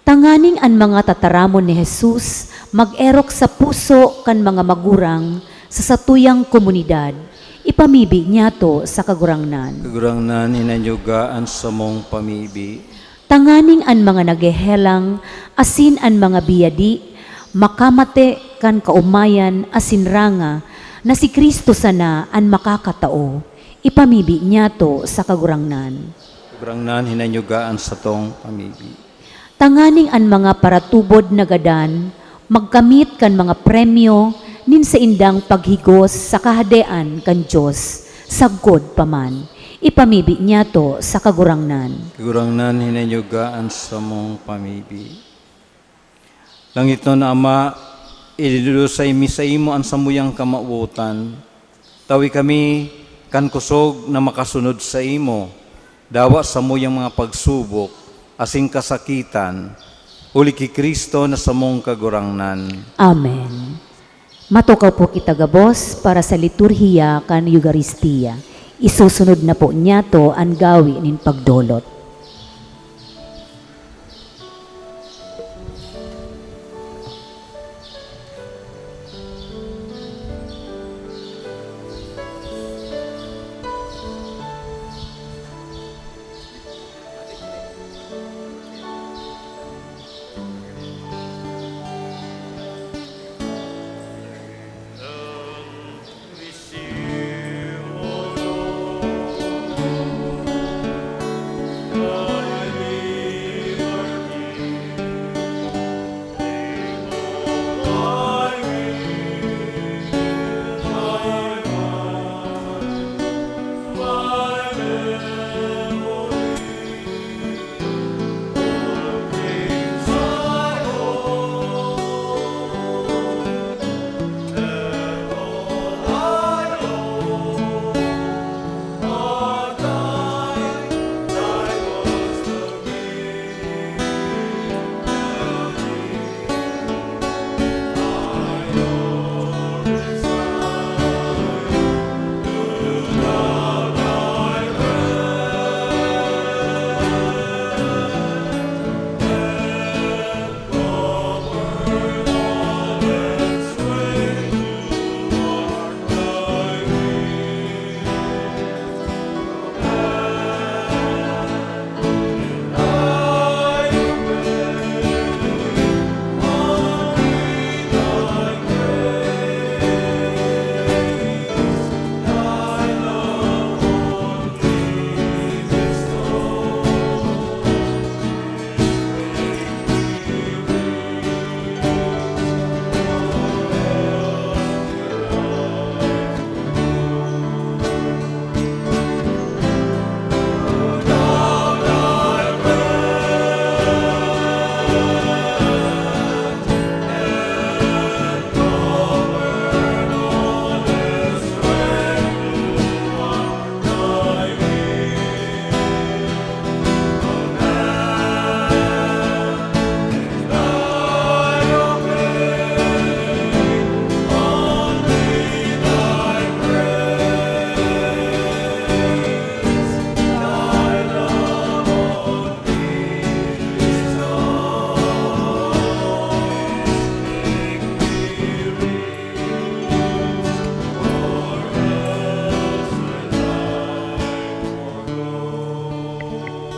Tanganing an mga tataramon ni Jesus mag-erok sa puso kan mga magurang sa satuyang komunidad, ipamibi niyato sa Kagurangnan. Kagurangnan, hinanyuga an samong pamibi. Tanganing an mga naghehelang asin an mga biyadi makamate kan kaomayan asin ranga na si Cristo sana an makakatao, ipamibi niyato sa Kagurangnan. Kagurangnan, hinanyuga an satong pamibi. Tanganing an mga paratubod na gadan magkamit kan mga premyo nin saindang paghigos sa Kahadean kan Dios sagkod pa man. Ipamibi niyato sa Kagurangnan. Kagurangnan, hinanyuga an samong pamibi. Langitnon na Ama, ililulusay mi saimo an samuyang kamawotan. Tawi kami kan kosog na makasunod saimo, dawa samuyang mga pagsubok asin kasakitan, huli ki Cristo na samong Kagurangnan. Amen. Matukaw po kita gabos para sa liturhiya kan Eukaristia. Isusunod na po niyato an gawi nin pagdolot.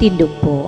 Tindog po.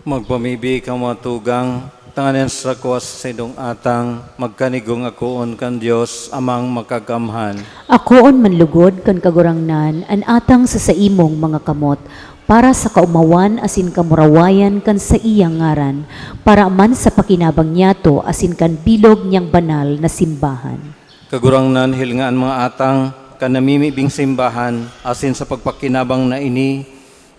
Magpamibi kamo, mga tugang, tanganing an sakwa sa saindong atang magkanigong akoon kan Dios, Amang Makakamhan. Akoon man lugod kan Kagurangnan an atang sa saimong mga kamot, para sa kaomawan asin kamurawayan kan saiyang ngaran, para man sa pakinabang niyato asin kan bilog niyang banal na simbahan. Kagurangnan, hilinga an mga atang kan namimibing simbahan, asin sa pagpakinabang na ini,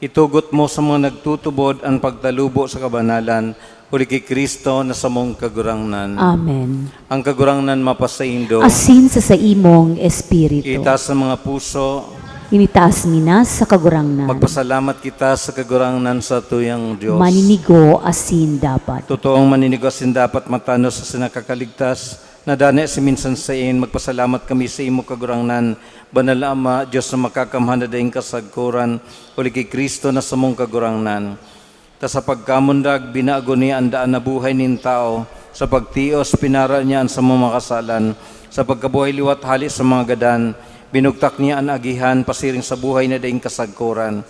itugot mo sa mga nagtutubod an pagtalubo sa kabanalan, huli ki Cristo na samong Kagurangnan. Amen. An Kagurangnan mapasaindo. Asin sa saimong espiritu. Itaas an mga puso. Initaas mi na sa Kagurangnan. Magpasalamat kita sa Kagurangnan, satuyang Dios. Maninigo asin dapat. Totoong maninigo asin dapat, matanos asin nakakaligtas, na danay asin minsan saen, magpasalamat kami saimo, Kagurangnan, Banal na Ama, Dios na Makakamhan na daing kasagkoran, huli ki Cristo na samong Kagurangnan. Ta sa pagkamundag, binago niya an daan na buhay nin tawo. Sa pagtios, pinara niya an samong mga kasalan. Sa pagkabuhay liwat hale sa mga gadan, binugtak niya an agihan pasiring sa buhay na daing kasagkoran.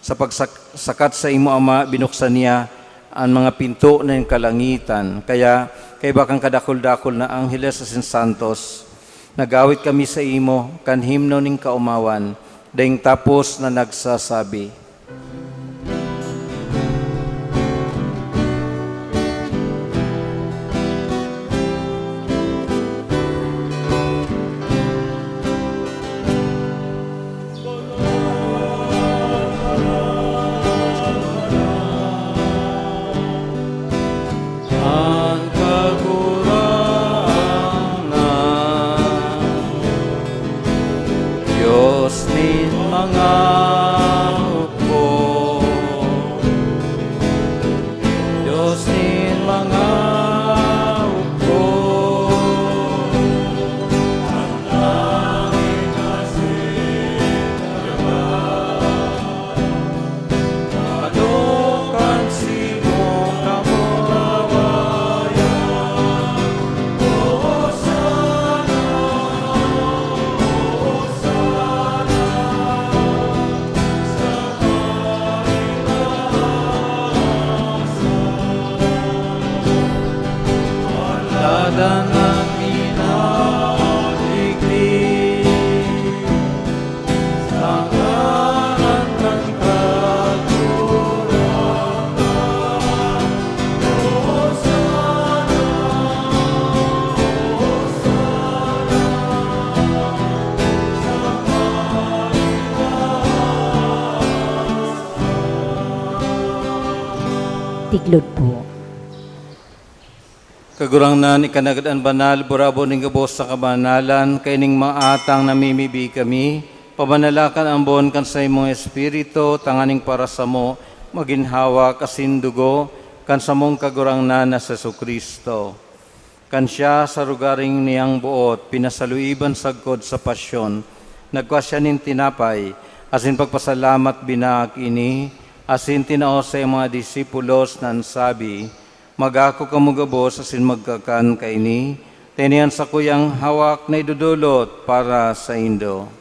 Sa pagsak-, sakat saimo, Ama, binuksan niya an mga pinto nin kalangitan. Kaya, kaiba kan kadakul-dakul na angheles asin santos, nag-awit kami saimo kan himno nin kaomawan, daing tapos na nagsasabi, An Kagurangnan, Dios nin mga hukbo, Dios nin mga hukbo. Ano kan simong kamurawayan? Hosana, Hosana sa kaitaasan. Lada na pinaligid. Tiglod po. Kagurangnan, ika na gad an banal, burabod nin gabos sa kabanalan, kaining mga atang namimibi kami, pabanalakan ambon kan saimong Espiritu, tanganing para samo magin hawak asin dugo kan samong Kagurangnan na si Jesu-Cristo. Kan siya, sa rogaring niyang boot, pinasaluiban sagkod sa pasyon, nagkua siya nin tinapay, asin pagpasalamat, binaak ini, asin tinao sa iyang mga disipulos na an sabi, "Mag-ako kamo gabos asin magkakan kaini, ta ini an sakuyang hawak na idodolot para saindo."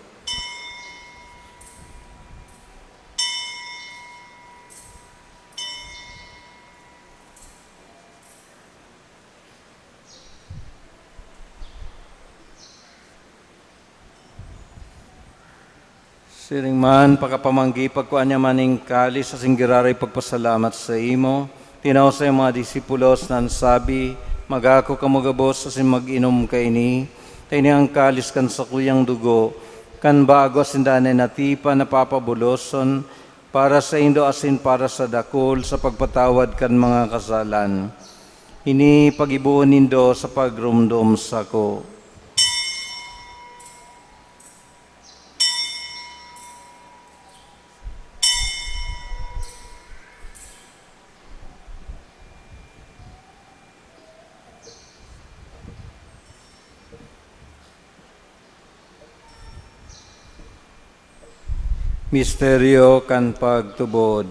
Siring man, pakapamanggi, pagkua niya man nin kalis asin giraray pagpasalamat saimo, tinao sa iyang mga disipulos na an sabi, "Mag-ako kamo gabos asin mag-inom kaini, ta ini an kalis kan sakuyang dugo, kan bago asin danay na tipan na papabuloson, para saindo asin para sa dakul sa pagpatawad kan mga kasalan. Ini paggibohon nindo sa pagromdom sako." Misteryo kan pagtubod.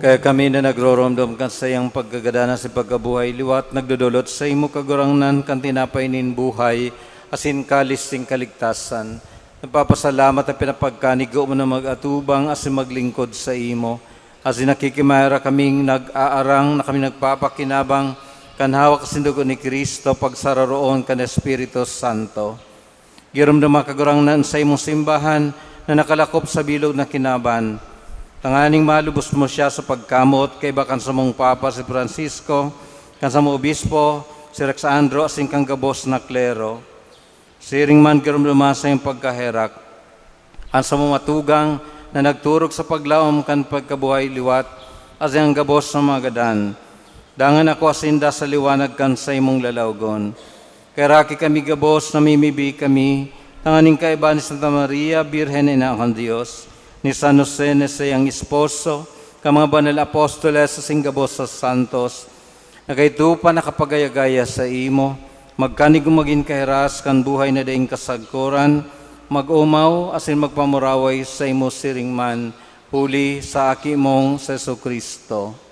Kaya kami na nagroromdom kan saiyang pagkagadan asin pagkabuhay liwat, nagdodolot saimo, Kagurangnan, kan tinapay nin buhay asin kalis nin kaligtasan. Nagpapasalamat ta pinapagkanigo mo na mag-atubang asin maglingkod saimo. Asin nakikimaera kaming nag-aarang na kami nagpapakinabang kan hawak asin dugo ni Cristo, pagsararoon kan Espiritu Santo. Giromdoma, Kagurangnan, an saimong simbahan na nakalakop sa bilog na kinaban, tanganing malubos mo siya sa pagkamot, kaiba kan samong Papa si Francisco, kan samong Obispo si Alexandro, asin kan gabos na klero. Siring man, giromdoma sa iyong pagkaherak an samong mga tugang na nagturog sa paglaom kan pagkabuhay liwat, asin an gabos na mga gadan. Dangan akoa sinda sa liwanag kan saimong lalawgon. Kaheraki kami gabos, namimibi kami, tanganing kaiba ni Santa Maria, Birhen na Ina kan Dios, ni San Jose na saiyang esposo, kan mga banal apostoles asin gabos na santos, na kaidto pa nakapagaya-gaya saimo, magkanigo magin kahiras kan buhay na daing kasagkoran, mag-omaw asin magpamuraway saimo siring man, huli sa Aki mong si Jesu-Cristo.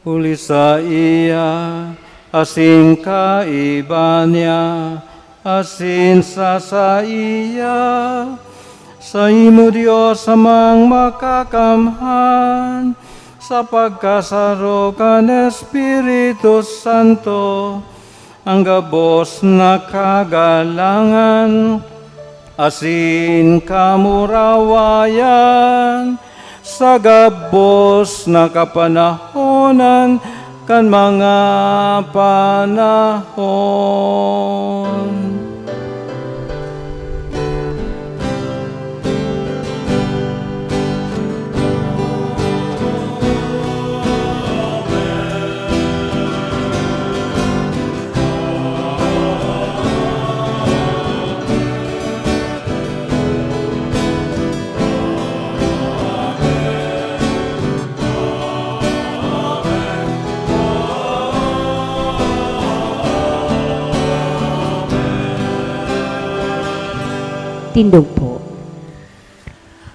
Huli saiya, asin kaiba niya, asin sa saiya, saimo, Dios Amang Makakamhan, sa pagkasaro kan Espiritu Santo, an gabos na kagalangan asin kamurawayan sa gabos na kapanahonan kan mga panahon. Tindog po.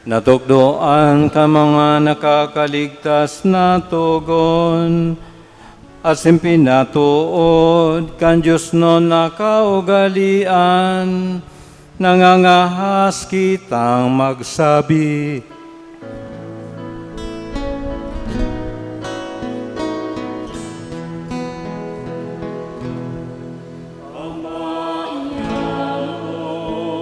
Natukdoan kan mga nakakaligtas na togon, asin pinatood kan diosnon na kaugalean, nangangahas kitang magsabi. Ama, yaon,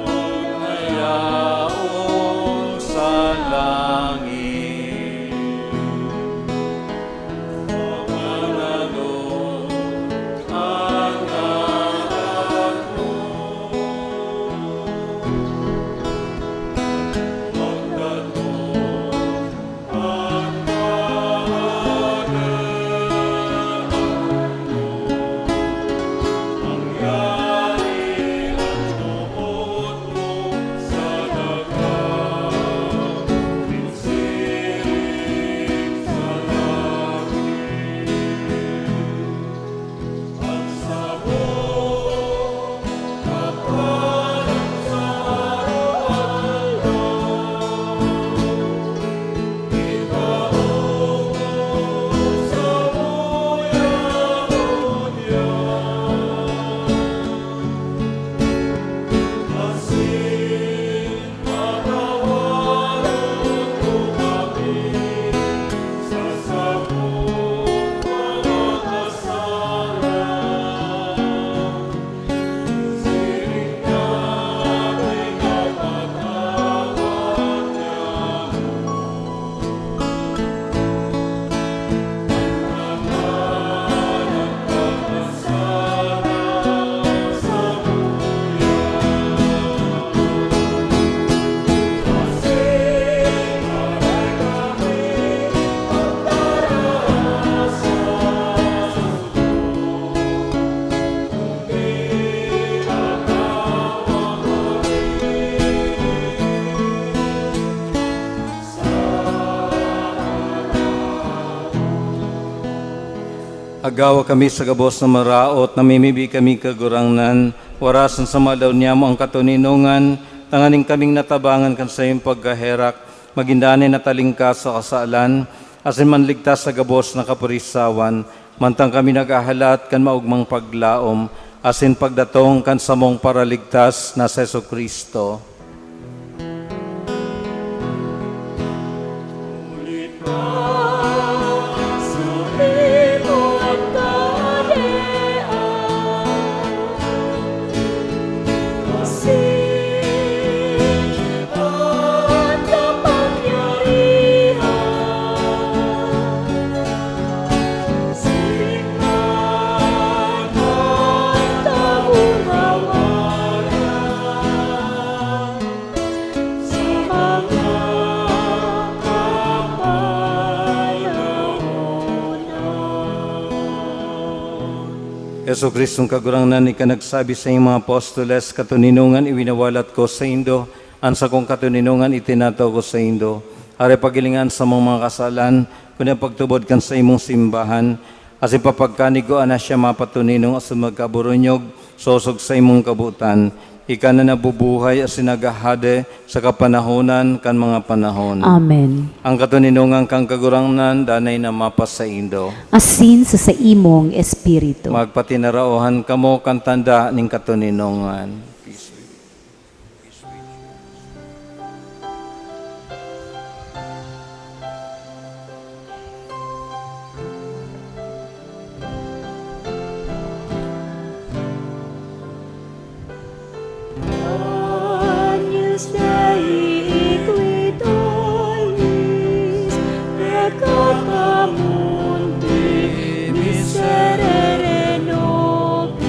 yaon sa langit. Pagkananon an ngaran mo. Magdat mo. Agawa kami sa gabos na maraot, namimibi kami, Kagurangnan, warasan sa mga aldaw niyamo an katoninongan, Tanganing kaming natabangan kan saiyang pagkaherak, magin danay na talingkas sa kasalan, asin manligtas sa gabos na kapurisawan, mantang kami naghahalat kan maogmang paglaom asin pagdatong kan samong Paraligtas na si Jesu-Cristo. Jesu-Cristong Kagurangnan, ika nagsabi sa iyong mga apostoles, "Katoninongan iwinawalat ko saindo, an sakong katoninongan itinataw ko saindo." Aray, paghilinga an samong mga kasalan, kundi an pagtubod kan saimong simbahan, asin papagkanigua na siya mapatoninong asin magkaburunyog, sosog sa imong kabotan. Ika na nabubuhay asin naghahade sa kapanahonan kan mga panahon. Amen. Ang katoninongan kan Kagurangnan danay na mapasaindo. Asin sa saimong espiritu. Magpatinaraohan kamo kan tanda nin katoninongan. Agnus Dei, qui tollis peccata mundi, miserere nobis.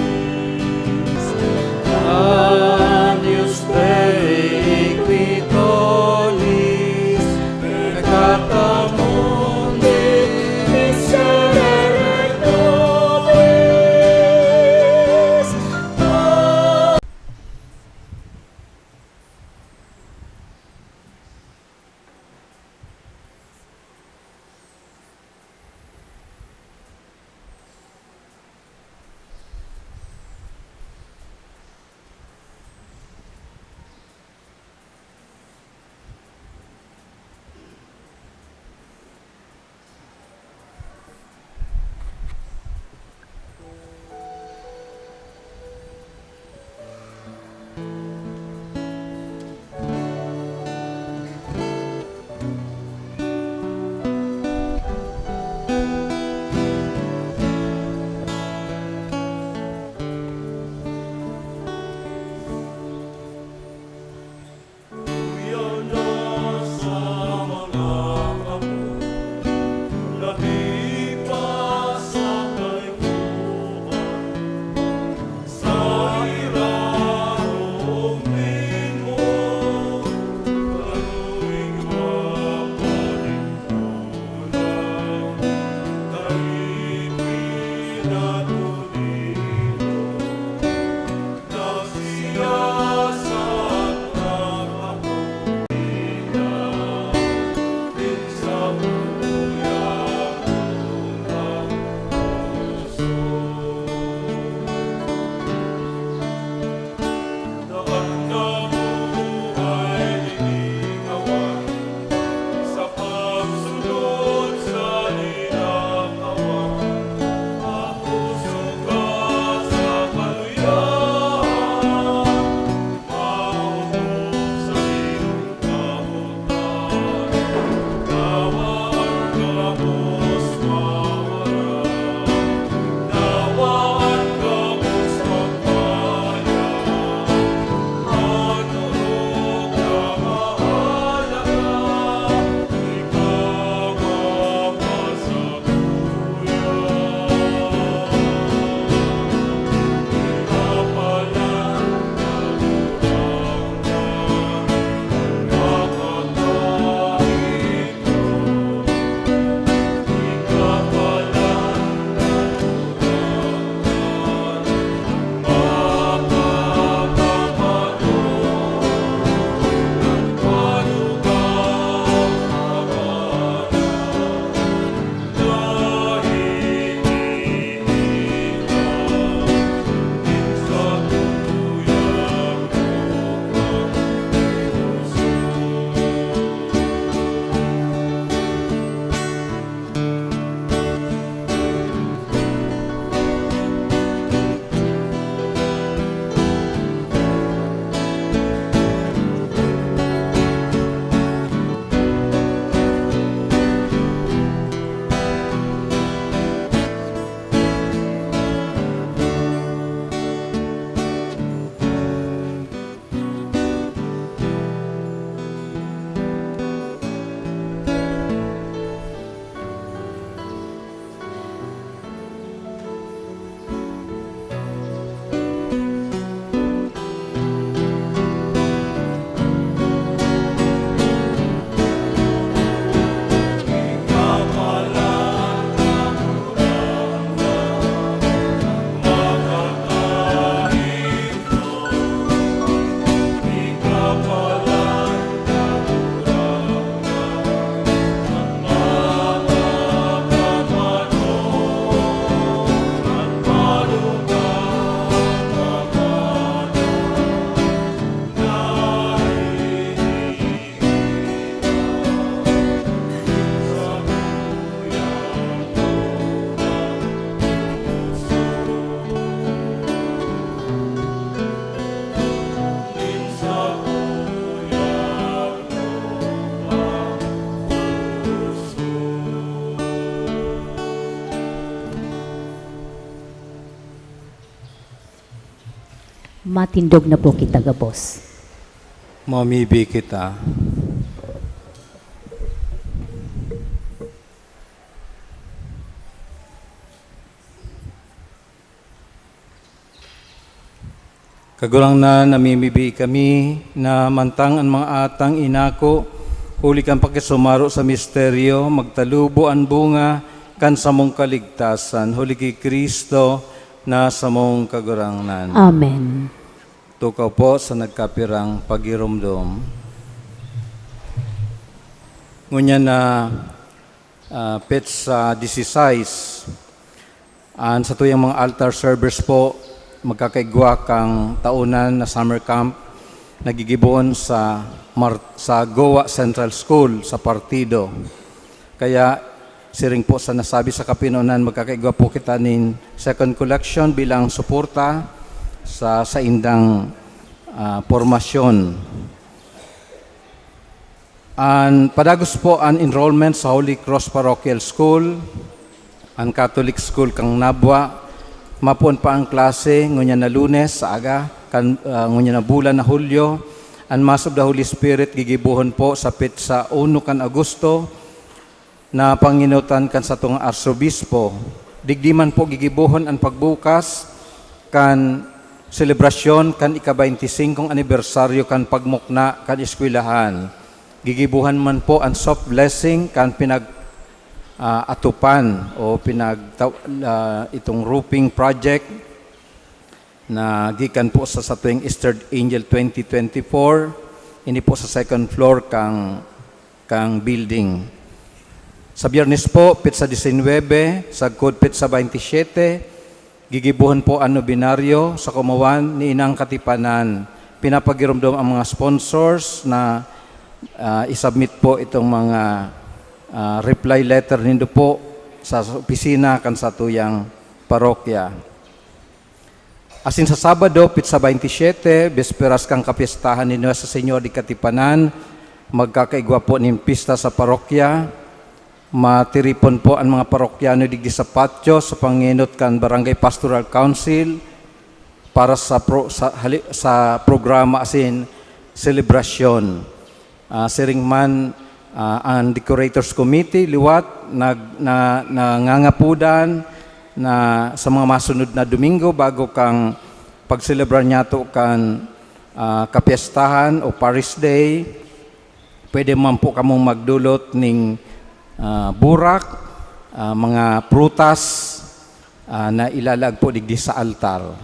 Matindog na po kita gabos. Mamibi kita. Kagurangnan, namimibi kami na mantang an mga atang inako, huli kan pakisumaro sa misteryo, magtalubo an bunga kan samong kaligtasan, huli ki Cristo na samong Kagurangnan. Amen. Tukaw po sa nagkapirang pagiromdom. Ngunyan na, ah, petsa disisais, an satuyang mga altar servers po magkakaigwa kan taonan na summer camp na gigibohon sa Mar-, sa Goa Central School sa Partido. Kaya, siring po sa nasabi sa kapinonan, magkakaigwa po kita nin second collection bilang suporta sa saindang, ah, pormasyon. An padagos po an enrollment sa Holy Cross Parochial School, an Catholic School kan Nabua. Mapoon pa an klase ngunyan na Lunes sa aga, kan, ah, ngunyan na bulan na Hulyo. An Mass of the Holy Spirit gigibohon po sa petsa uno kan Agosto, na pangenotan kan satong arsobispo. Digdi man po gigibohon an pagbukas kan selebrasyon kan ika-baynti singkong anibersaryo kan pagmukna kan eskwelahan. Gigibohan man po an soft blessing kan pinag, ah, atupan o pinag, ah, itong roofing project na gikan po sa satuyang Eastern Angel twenty twenty-four, ini po sa second floor kang, kang building. Sa Biyernes po, petsa disinwebe, sagkod petsa baynti siyete, gigibohon po an nobinaryo sa kumawan ni Inang Katipanan. Pinapagiromdom ang mga sponsors na, ah, isubmit po itong mga, ah, reply letter nindo po sa opisina kan satuyang parokya. Asin sa Sabado, petsa baynti siyete, besperas kan kapyestahan ni Nuestra Señor de Katipanan, magkakaigwa po nin pista sa parokya. Matiripon po an mga parokyano digdi sa patio sa pangenot kan Barangay Pastoral Council para sa pro-, sa hali-, sa programa asin selebrasyon. Ah, siring man, ah, an Decorators Committee liwat nag-, na-, nangangapodan na sa mga masunod na Domingo bago kan pagselebrar niyato kan, ah, kapyestahan o Parish Day, pwede man po kamong magdulot ning, ah, burak, ah, mga prutas, ah, na ilalaag po digdi sa altar.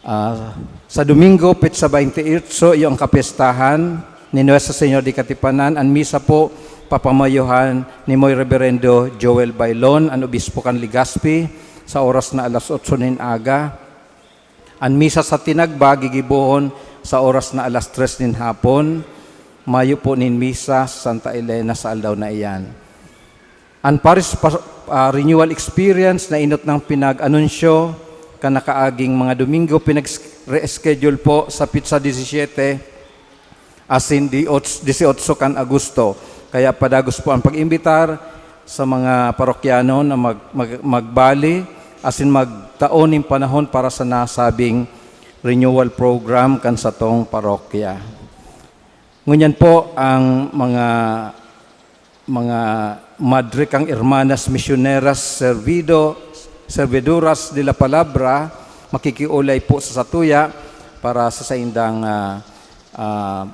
Ah, sa Domingo, petsa baynti otso, iyo an kapyestahan ni Nuestra Señor de Katipanan. An misa po, papamayohan ni Moy Reberendo Joel Bailon, an obispo kan Legazpi, sa oras na alas otso nin aga. An misa sa tinagba, gigibohon sa oras na alas tres nin hapon. Mayo po nin misa sa Santa Elena sa aldaw na iyan. An Parish pa-, ah, Renewal Experience na enot nang pinag-anunsyo kan nakaaging mga Domingo, pinag-, re-schedule po sa petsa disisiyete asin di-, ots-, disiotso kan Agosto. Kaya padagos po ang pag-imbitar sa mga parokyano na mag-, mag-, magbali asin magtao nin panahon para sa nasabing renewal program kan satong parokya. Ngunyan po, ang mga, mga madre kang hermanas misioneras servido, servidoras de la palabra, makikiulay po sa satuya para sa saindang, ah, ah,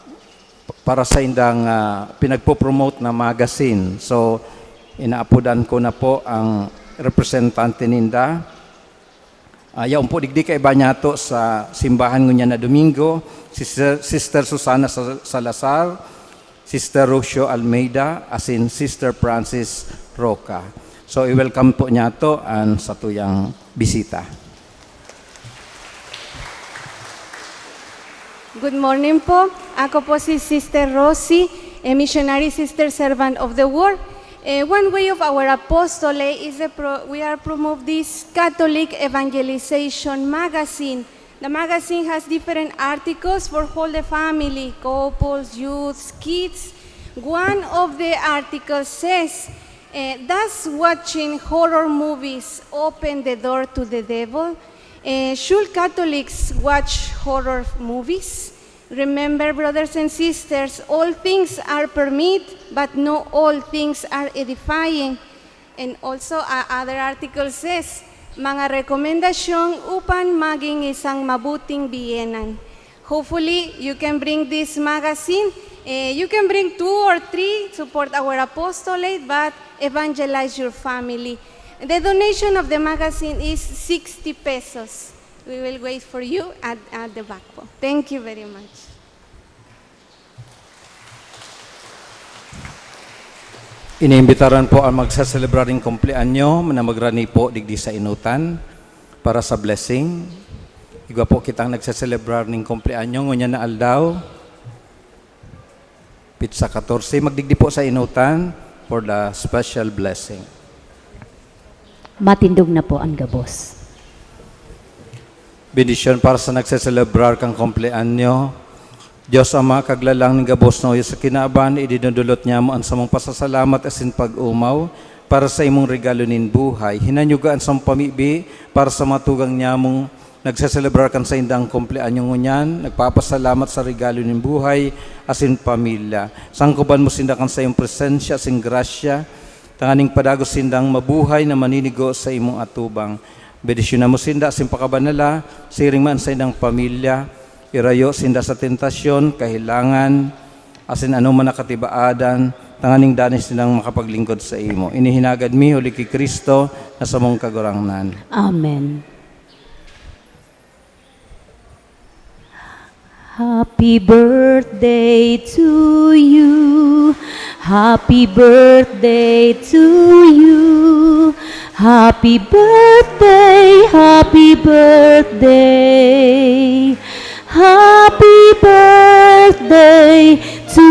para saindang, ah, pinagpo-promote na magazine. So, inaapodan ko na po ang representante ninda. Ah, yaon po digdi kaiba niyato sa simbahan ngunyan na Domingo, si Sister, Sister Susana Sa-, Salazar, Sister Rocio Almeida, asin Sister Francis Roca. So, i-welcome po niyato an satuyang bisita. Good morning po. Ako po si Sister Rosie, a missionary sister servant of the world. Eh, one way of our apostolate is the pro-, we are promote this Catholic Evangelization magazine. The magazine has different articles for whole the family, couples, youths, kids. One of the articles says, eh, "Does watching horror movies open the door to the devil?" Eh, should Catholics watch horror movies? Remember, brothers and sisters, all things are permit, but no all things are edifying. And also, a other article says, mga rekomendasyong upang maging isang mabuting biyenan. Hopefully, you can bring this magazine. Eh, you can bring two or three, support our apostolate, but evangelize your family. The donation of the magazine is sixty pesos. We will wait for you at, at the back po. Thank you very much. Iniimbitaran po ang magseselebrar nin kumpleanyo na magrani po digdi sa inutan para sa blessing. Igwa po kitang nagseselebrar nin kumpleanyo ngunyan na aldaw, pitsa katorse. Magdigdi po sa inutan for the special blessing. Matindog na po an gabos. Bendisyon para sa nagseselebrar kan kumpleanyo. Dios Ama, Kaglalang nin gabos na uyo sa kinaban, idinodolot niamo an samong pasasalamat asin pag-omaw para sa imong regalo nin buhay. Hinanyuga an samong pamibi para sa mga tugang nyamong nagseselebrar kan saindang kumpleanyo ngunyan. Nagpapasalamat sa regalo nin buhay asin pamilya. Sangkoban mo sinda kan saiyong presensya asin grasya, tanganing padagos sindang mabuhay na maninigo sa imong atubang. Bendisyonan mo sinda asin pakabanala, siring man sa indang pamilya. Irayo sinda sa tentasyon, kahelangan, asin anoman na katibaadan, tanganing danay sindang makapaglingkod sa imo. Ini hinagad mi huli ki Cristo na samong Kagurangnan. Amen. Happy birthday to you. Happy birthday to you. Happy birthday, happy birthday. Happy birthday to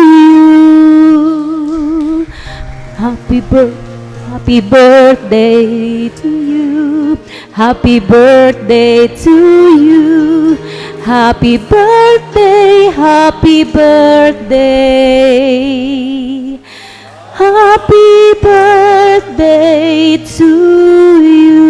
you. Happy bir- happy birthday to you. Happy birthday to you. Happy birthday, happy birthday. Happy birthday to you.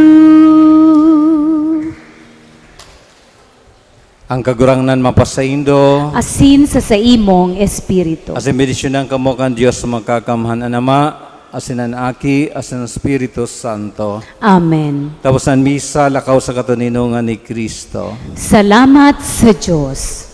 Ang Kagurangnan mapasaindo. Asin sa saimong espiritu. Asin bendisyonan kamo kan Dios na Makakamhan, an Ama, asin an Aki, asin an Espiritu Santo. Amen. Tapos an misa, lakaw sa katoninongan ni Cristo. Salamat sa Diyos.